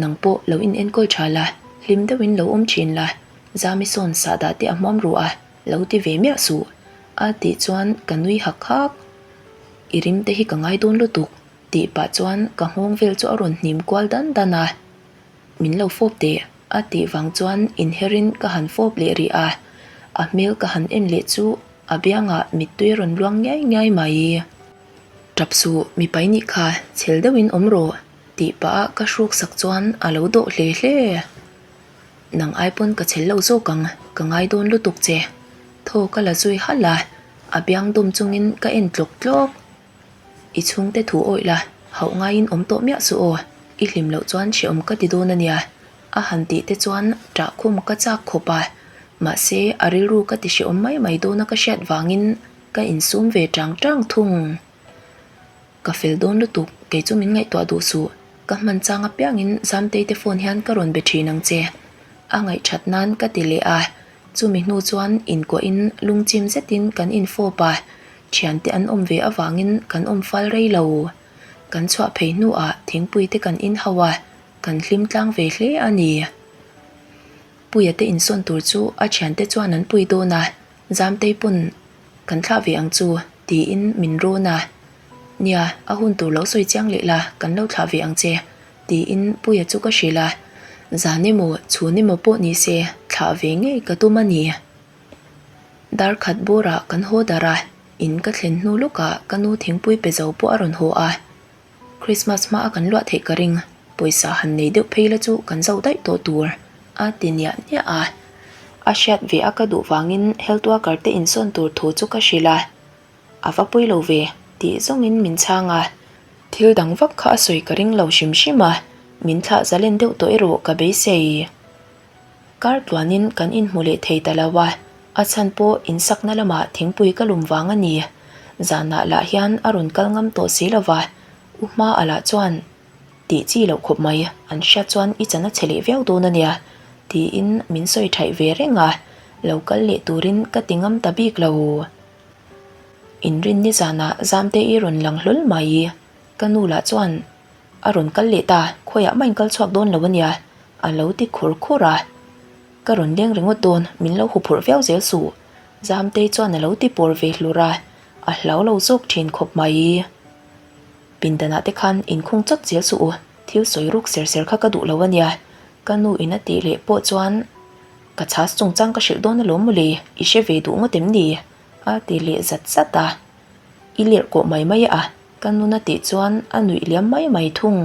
Nang pawh lo in enkawl tha la, hlim deuhin lo awm thin la, Zami sawn sahdah te a hmuam ru a, lo ti ve miah suh, a tih chuan ka nui hak hak. I rim te hi ka ngai dawn lutuk, tih pah chuan ka nghawng vel chu a rawn hnim kual dan dan a. Min lo fawp teh, a tih vang chuan inherin ka han fawp leh rih a, a hmel ka han en leh chu a biangah mittui a rawn luang ngiai ngiai mai. Tap suh, mipai nih kha chhel deuhin awm rawh, tih pah a ka hruk sak chuan a lo dawh hle hle. Nang ai pawn ka chhel lo zawk ang, ka ngai dawn lutuk che. Thaw ka la zui halh a, a biang dawm chungin ka en tlawk tlawk. I chhungte thu awih la, hauh ngaiin awm tawh miah suh aw, i hlim loh chuan hrehawm ka ti dawn a nia, a han tih te chuan ṭah khum ka chak khawp a, mahse a rilru ka ti hrehawm mai mai dawn a ka hriat vangin ka insum ve ṭang ṭang thung. Ka fel dawn lutuk, kei chu min ngaihtuah duh suh, ka hman chang apiangin Zamtei te phone hian ka rawn be ṭhin ang che, a ngaihṭhat nan ka ti leh a, Chumi hnu chuan inkuahin lungchim zetin kan infawp a, thiante an awm ve avangin kan awm fal rei lo. Kan chhuah phei hnuah thingpui te kan inhau a, kan hlim tlang ve hle a ni. Puia te insawn tur chu a thiante chuan an pui dawn a, Zamtei pawn kan thlah ve ang chu tiin min rawn a. Nia, a hun tur lo sawi chiang leh la, kan lo thlah ve ang che. Tiin Puia chu ka hrilh a, zan emaw chhun emaw pawh ni se thlah ve ngei ka tum a ni. Dar khat bawrah kan haw darh a, in ka thlen hnu lawkah ka nu thingpui pe zo pawh a rawn haw a. Christmas hma a kan luah theih ka ring, pawisa han nei deuh phei la chu kan zo daih tawh tur a ti niah niah a. A hriat ve a ka duh vangin health worker te insawn tur thu chu ka hrilh a, a va pawi lo ve tih zawngin min chhang a. Thil dang vak kha a sawi ka ring lo hrim hrim a, min thlah zalen deuh tawh erawh ka beisei. Kar tluanin kan inhmu leh thei ta lo a, a chhan pawh insakna lamah thingpui ka lum vang a ni. Zanah lah hian a rawn kal ngam tawh si lo va, U Hma-a lah chuan tih chi loh khawp mai, an hriat chuan i chan a chhe leh viau dawn a nia, tiin min sawi thaih ve reng a, lo kal leh turin ka ti ngam ta bik lo. Inrinni zanah Zamte i rawn lang hlawl mai, ka nu lah chuan A rawn kal leh ta, khawiah mah in kal chhuak dawn lo a nia, a lo ti khur khur a. Ka rawn leng ringawt dawn, min lo huphurh viau zel suh. Zamtei chuan a lo ti pawr ve hlur a, a hlau lo zawk thin khawp mai. Pindanah te khan inkhung chawt zel suh u, thil sawi ruk ser ser kha ka duh lo a nia, ka nu in a tih leh pawh chuan ka chhas chungchang ka hrilh dawn alawm mawle, i hre ve duh ngawt em ni? a ti leh zat zat a. I lerh kawh mai mai a, ka nuna tih chuan a nuih liam mai mai thung.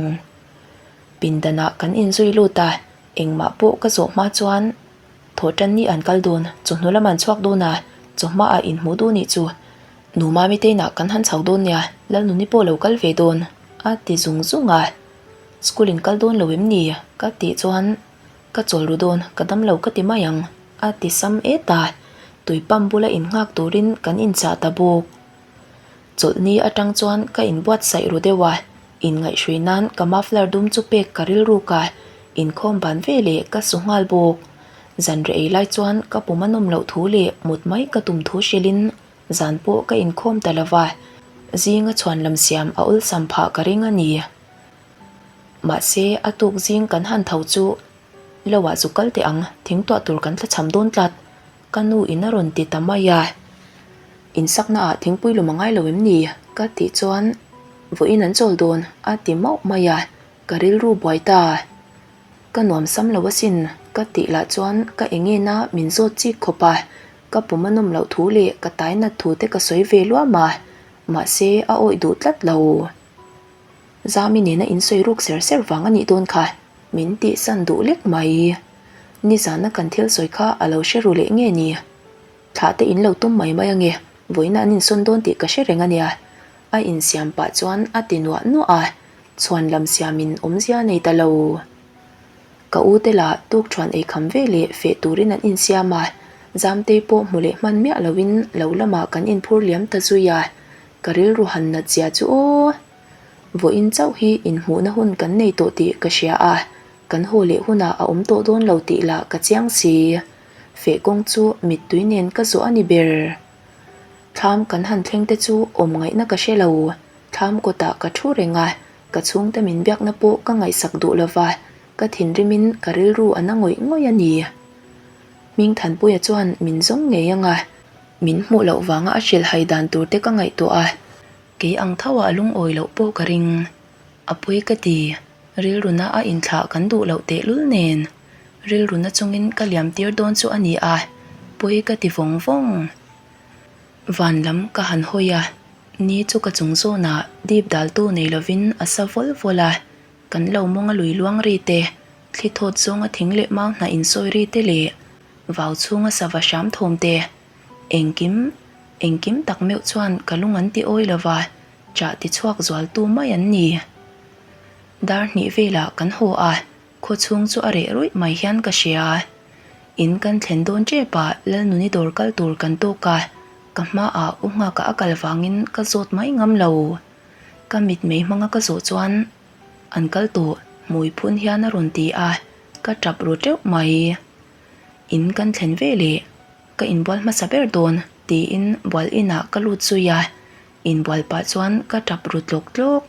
Pindanah kan inzui lut a, engmah pawh ka zawh hma chuan Thawhtan ni an kal dawn, chawhnu lam an chhuak dawn a, chawhma ah inhmuh duh nih chu. Nu Mami te inah kan han chho dawn nia, Lalnuni pawh lo kal ve dawn, a ti zung zung a. School in kal dawn lo em ni? ka tih chuan Ka chawl ru dawn, ka dam lo ka ti mai ang, a ti sam et a. Tui pump bula innghak turin kan inchah ta bawk. Chawlhni atang chuan ka inbuatsaih ru deuh a, inngaihhrui nan ka muffler dum chu pek ka rilruk a, inkhawm ban ve leh ka su nghal bawk. Zanreh ei lai chuan ka pum a nawm loh thu leh mut mai ka tum thu hrilhin zan pawh ka inkhawm ta lo va, zinga chhuan lam siam a awlsam phah ka ring a ni. Mahse a tuk zing kan han tho chu lo ah zu kal teh ang, thingtuah tur kan tlachham dawn tlat. Ka nu in a rawn ti ta mai a, Insakna ah thingpui lum a ngai lo em ni? Ka tih chuan vawiin an chawl dawn a ti mauh mai a, ka rilru buai ta. Ka nuam sam lo asin ka tih lah chuan ka eng ena min zawt chik khawp a, ka pum a nawm loh thu leh ka tai nat thu te ka sawi ve luam a, mahse a awih duh tlat lo. Zami nena insawi ruk ser ser vang a nih dawn kha, min tihsan duh lek mai. Nizana kan thil sawi kha a lo hre ru leh nge ni? Thlah te in lo tum mai mai ange, vawiin an insawn dawn tih ka hre reng a nia. A insiam pah chuan a ti nuah nuah a, chhuan lam siamin awmzia a nei ta lo. Ka u te lah tukṭhuan ei kham ve leh feh turin an insiam a, Zamtei pawh hmu leh hman miah loin lo lamah kan inphur liam ta zui a, ka rilru han nat zia chu aw! Vawiin chauh hi inhmuhna hun kan nei tawh tih ka hria a, kan haw leh hunah a awm tawh dawn lo tih lah ka chiang si. Feh kawng chu mittui nen ka zawh a ni ber. Thlam kan han thleng te chu awm ngaihna ka hre lo. Thlam kawtah ka thu reng a, ka chhungte min biakna pawh ka ngaihsak duh lo va, ka thinrimin ka rilru a na ngawih ngawih a ni. Hmingthanpuia chuan min zawng ngei ang a, min hmuh loh vanga a hrilhhai dan tur te ka ngaihtuah a, Kei ang tho ah lungawi loh pawh ka ring. A pawi ka ti. Rilruna a inthlah kan duh loh tehlul nen. Rilruna chungin ka liam tir dawn chu a ni a, pawi ka ti vawng vawng. Van lam ka han hawi a, ni chu ka chung zawnah dip daltu nei lovin a sa vawl vawl a, kan lo mawnga lui luang ri te, thli thawt zawnga thing leh mau hnah insawi ri te leh vau chhunga sava hram thawm te, Engkim, engkim tak meuh chuan ka lung an ti awi lo va, chah ti chhuak zualtu mai an ni. Dar hnih velah kan haw a, khaw chhung chu a reh ruih mai hian ka hria. In kan thlen dawn tep a, Lalnuni dawr kal tur kan tawk a, ka hmaah u nghakah a kal vangin ka zawt mai ngam lo. Ka mitmei hmanga ka zawh chuan an kal tawh, hmui phun hian a rawn ti a, ka tap ru teuh mai. In kan thlen ve leh. Ka inbual hmasa ber dawn tiin bual inah ka lut zui a, inbual pah chuan ka tap ru tlawk tlawk.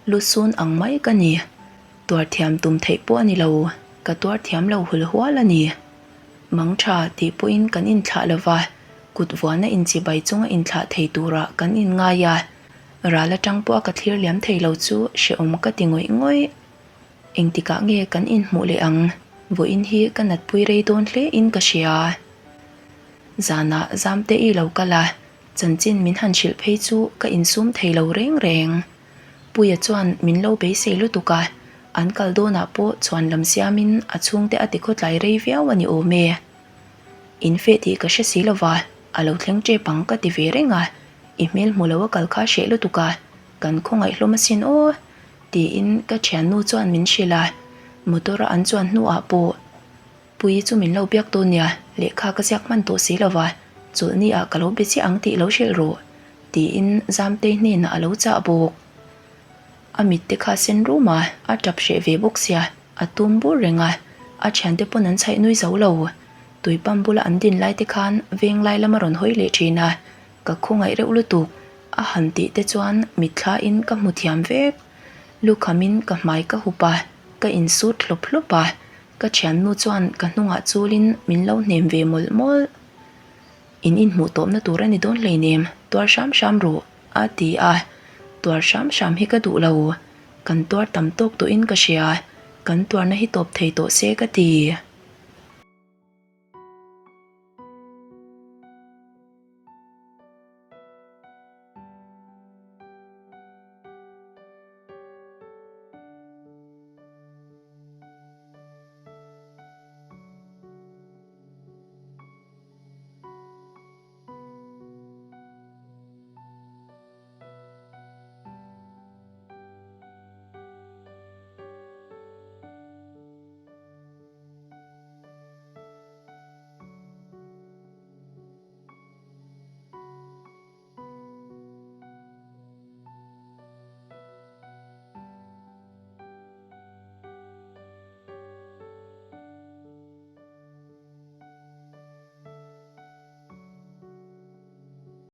Lu sun ang mai ka ni. Tuar thiam tum theih pawh a ni lo, ka tuar thiam lo hul hual a ni. Mang tha tih pawhin kan inthlah lo va, kut vuana inchibai chunga inthlah thei turah kan inngai a, ral atang pawha ka thlir liam thei lo chu hrehawm ka ti ngawih ngawih. Engtikah nge kan inhmuh leh ang? Vawiin hi ka natpui rei dawn hle in ka hria. Zanah Zamte i lo kal a, chanchin min han hrilh phei chu ka insum thei lo reng reng. Puia chuan min lo beisei lutuk a, an kal dawnah pawh chhuan lam siamin a chhungte a tikhawtlai rei viau a ni awm e. In feh tih ka hre si lova, a lo thleng tep ang ka ti ve reng a, i hmel hmu lo a kal kha hreh lutuk a, kan khawngaih hlawm asin aw, tiin ka thiannu chuan min hrilh a, motor a an chuan hnuah pawh Puii chu min lo biak dawn nia, lehkha ka ziak hman tawh si lova, chawlhni ah ka lo be chiah ang tih lo hrilh rawh, tiin Zamtei hnenah a lo chah bawk. A mit te kha sen rum a, a tap hreh ve bawk sia, a tum bur reng a, a thiante pawn an chhaih nui zo lo. Tui pump bula an din lai te khan veng lai lam a rawn hawi leh thin a, ka khawngaih reuh lutuk, a han tih te chuan mitthla in ka hmu thiam vek. Lukham in ka hmai ka hup a, ka insut hlawp hlawp a, ka thiannu chuan ka hnungah chul in min lo hnem ve mawlh mawlh. In inhmuh tawpna tur a ni dawn hleinem, tuar hram hram rawh. A ti a, tuar hram hram hi ka duh lo, kan tuar tam tawk tawhin ka hria, kan tuarna hi tawp thei tawh se ka ti.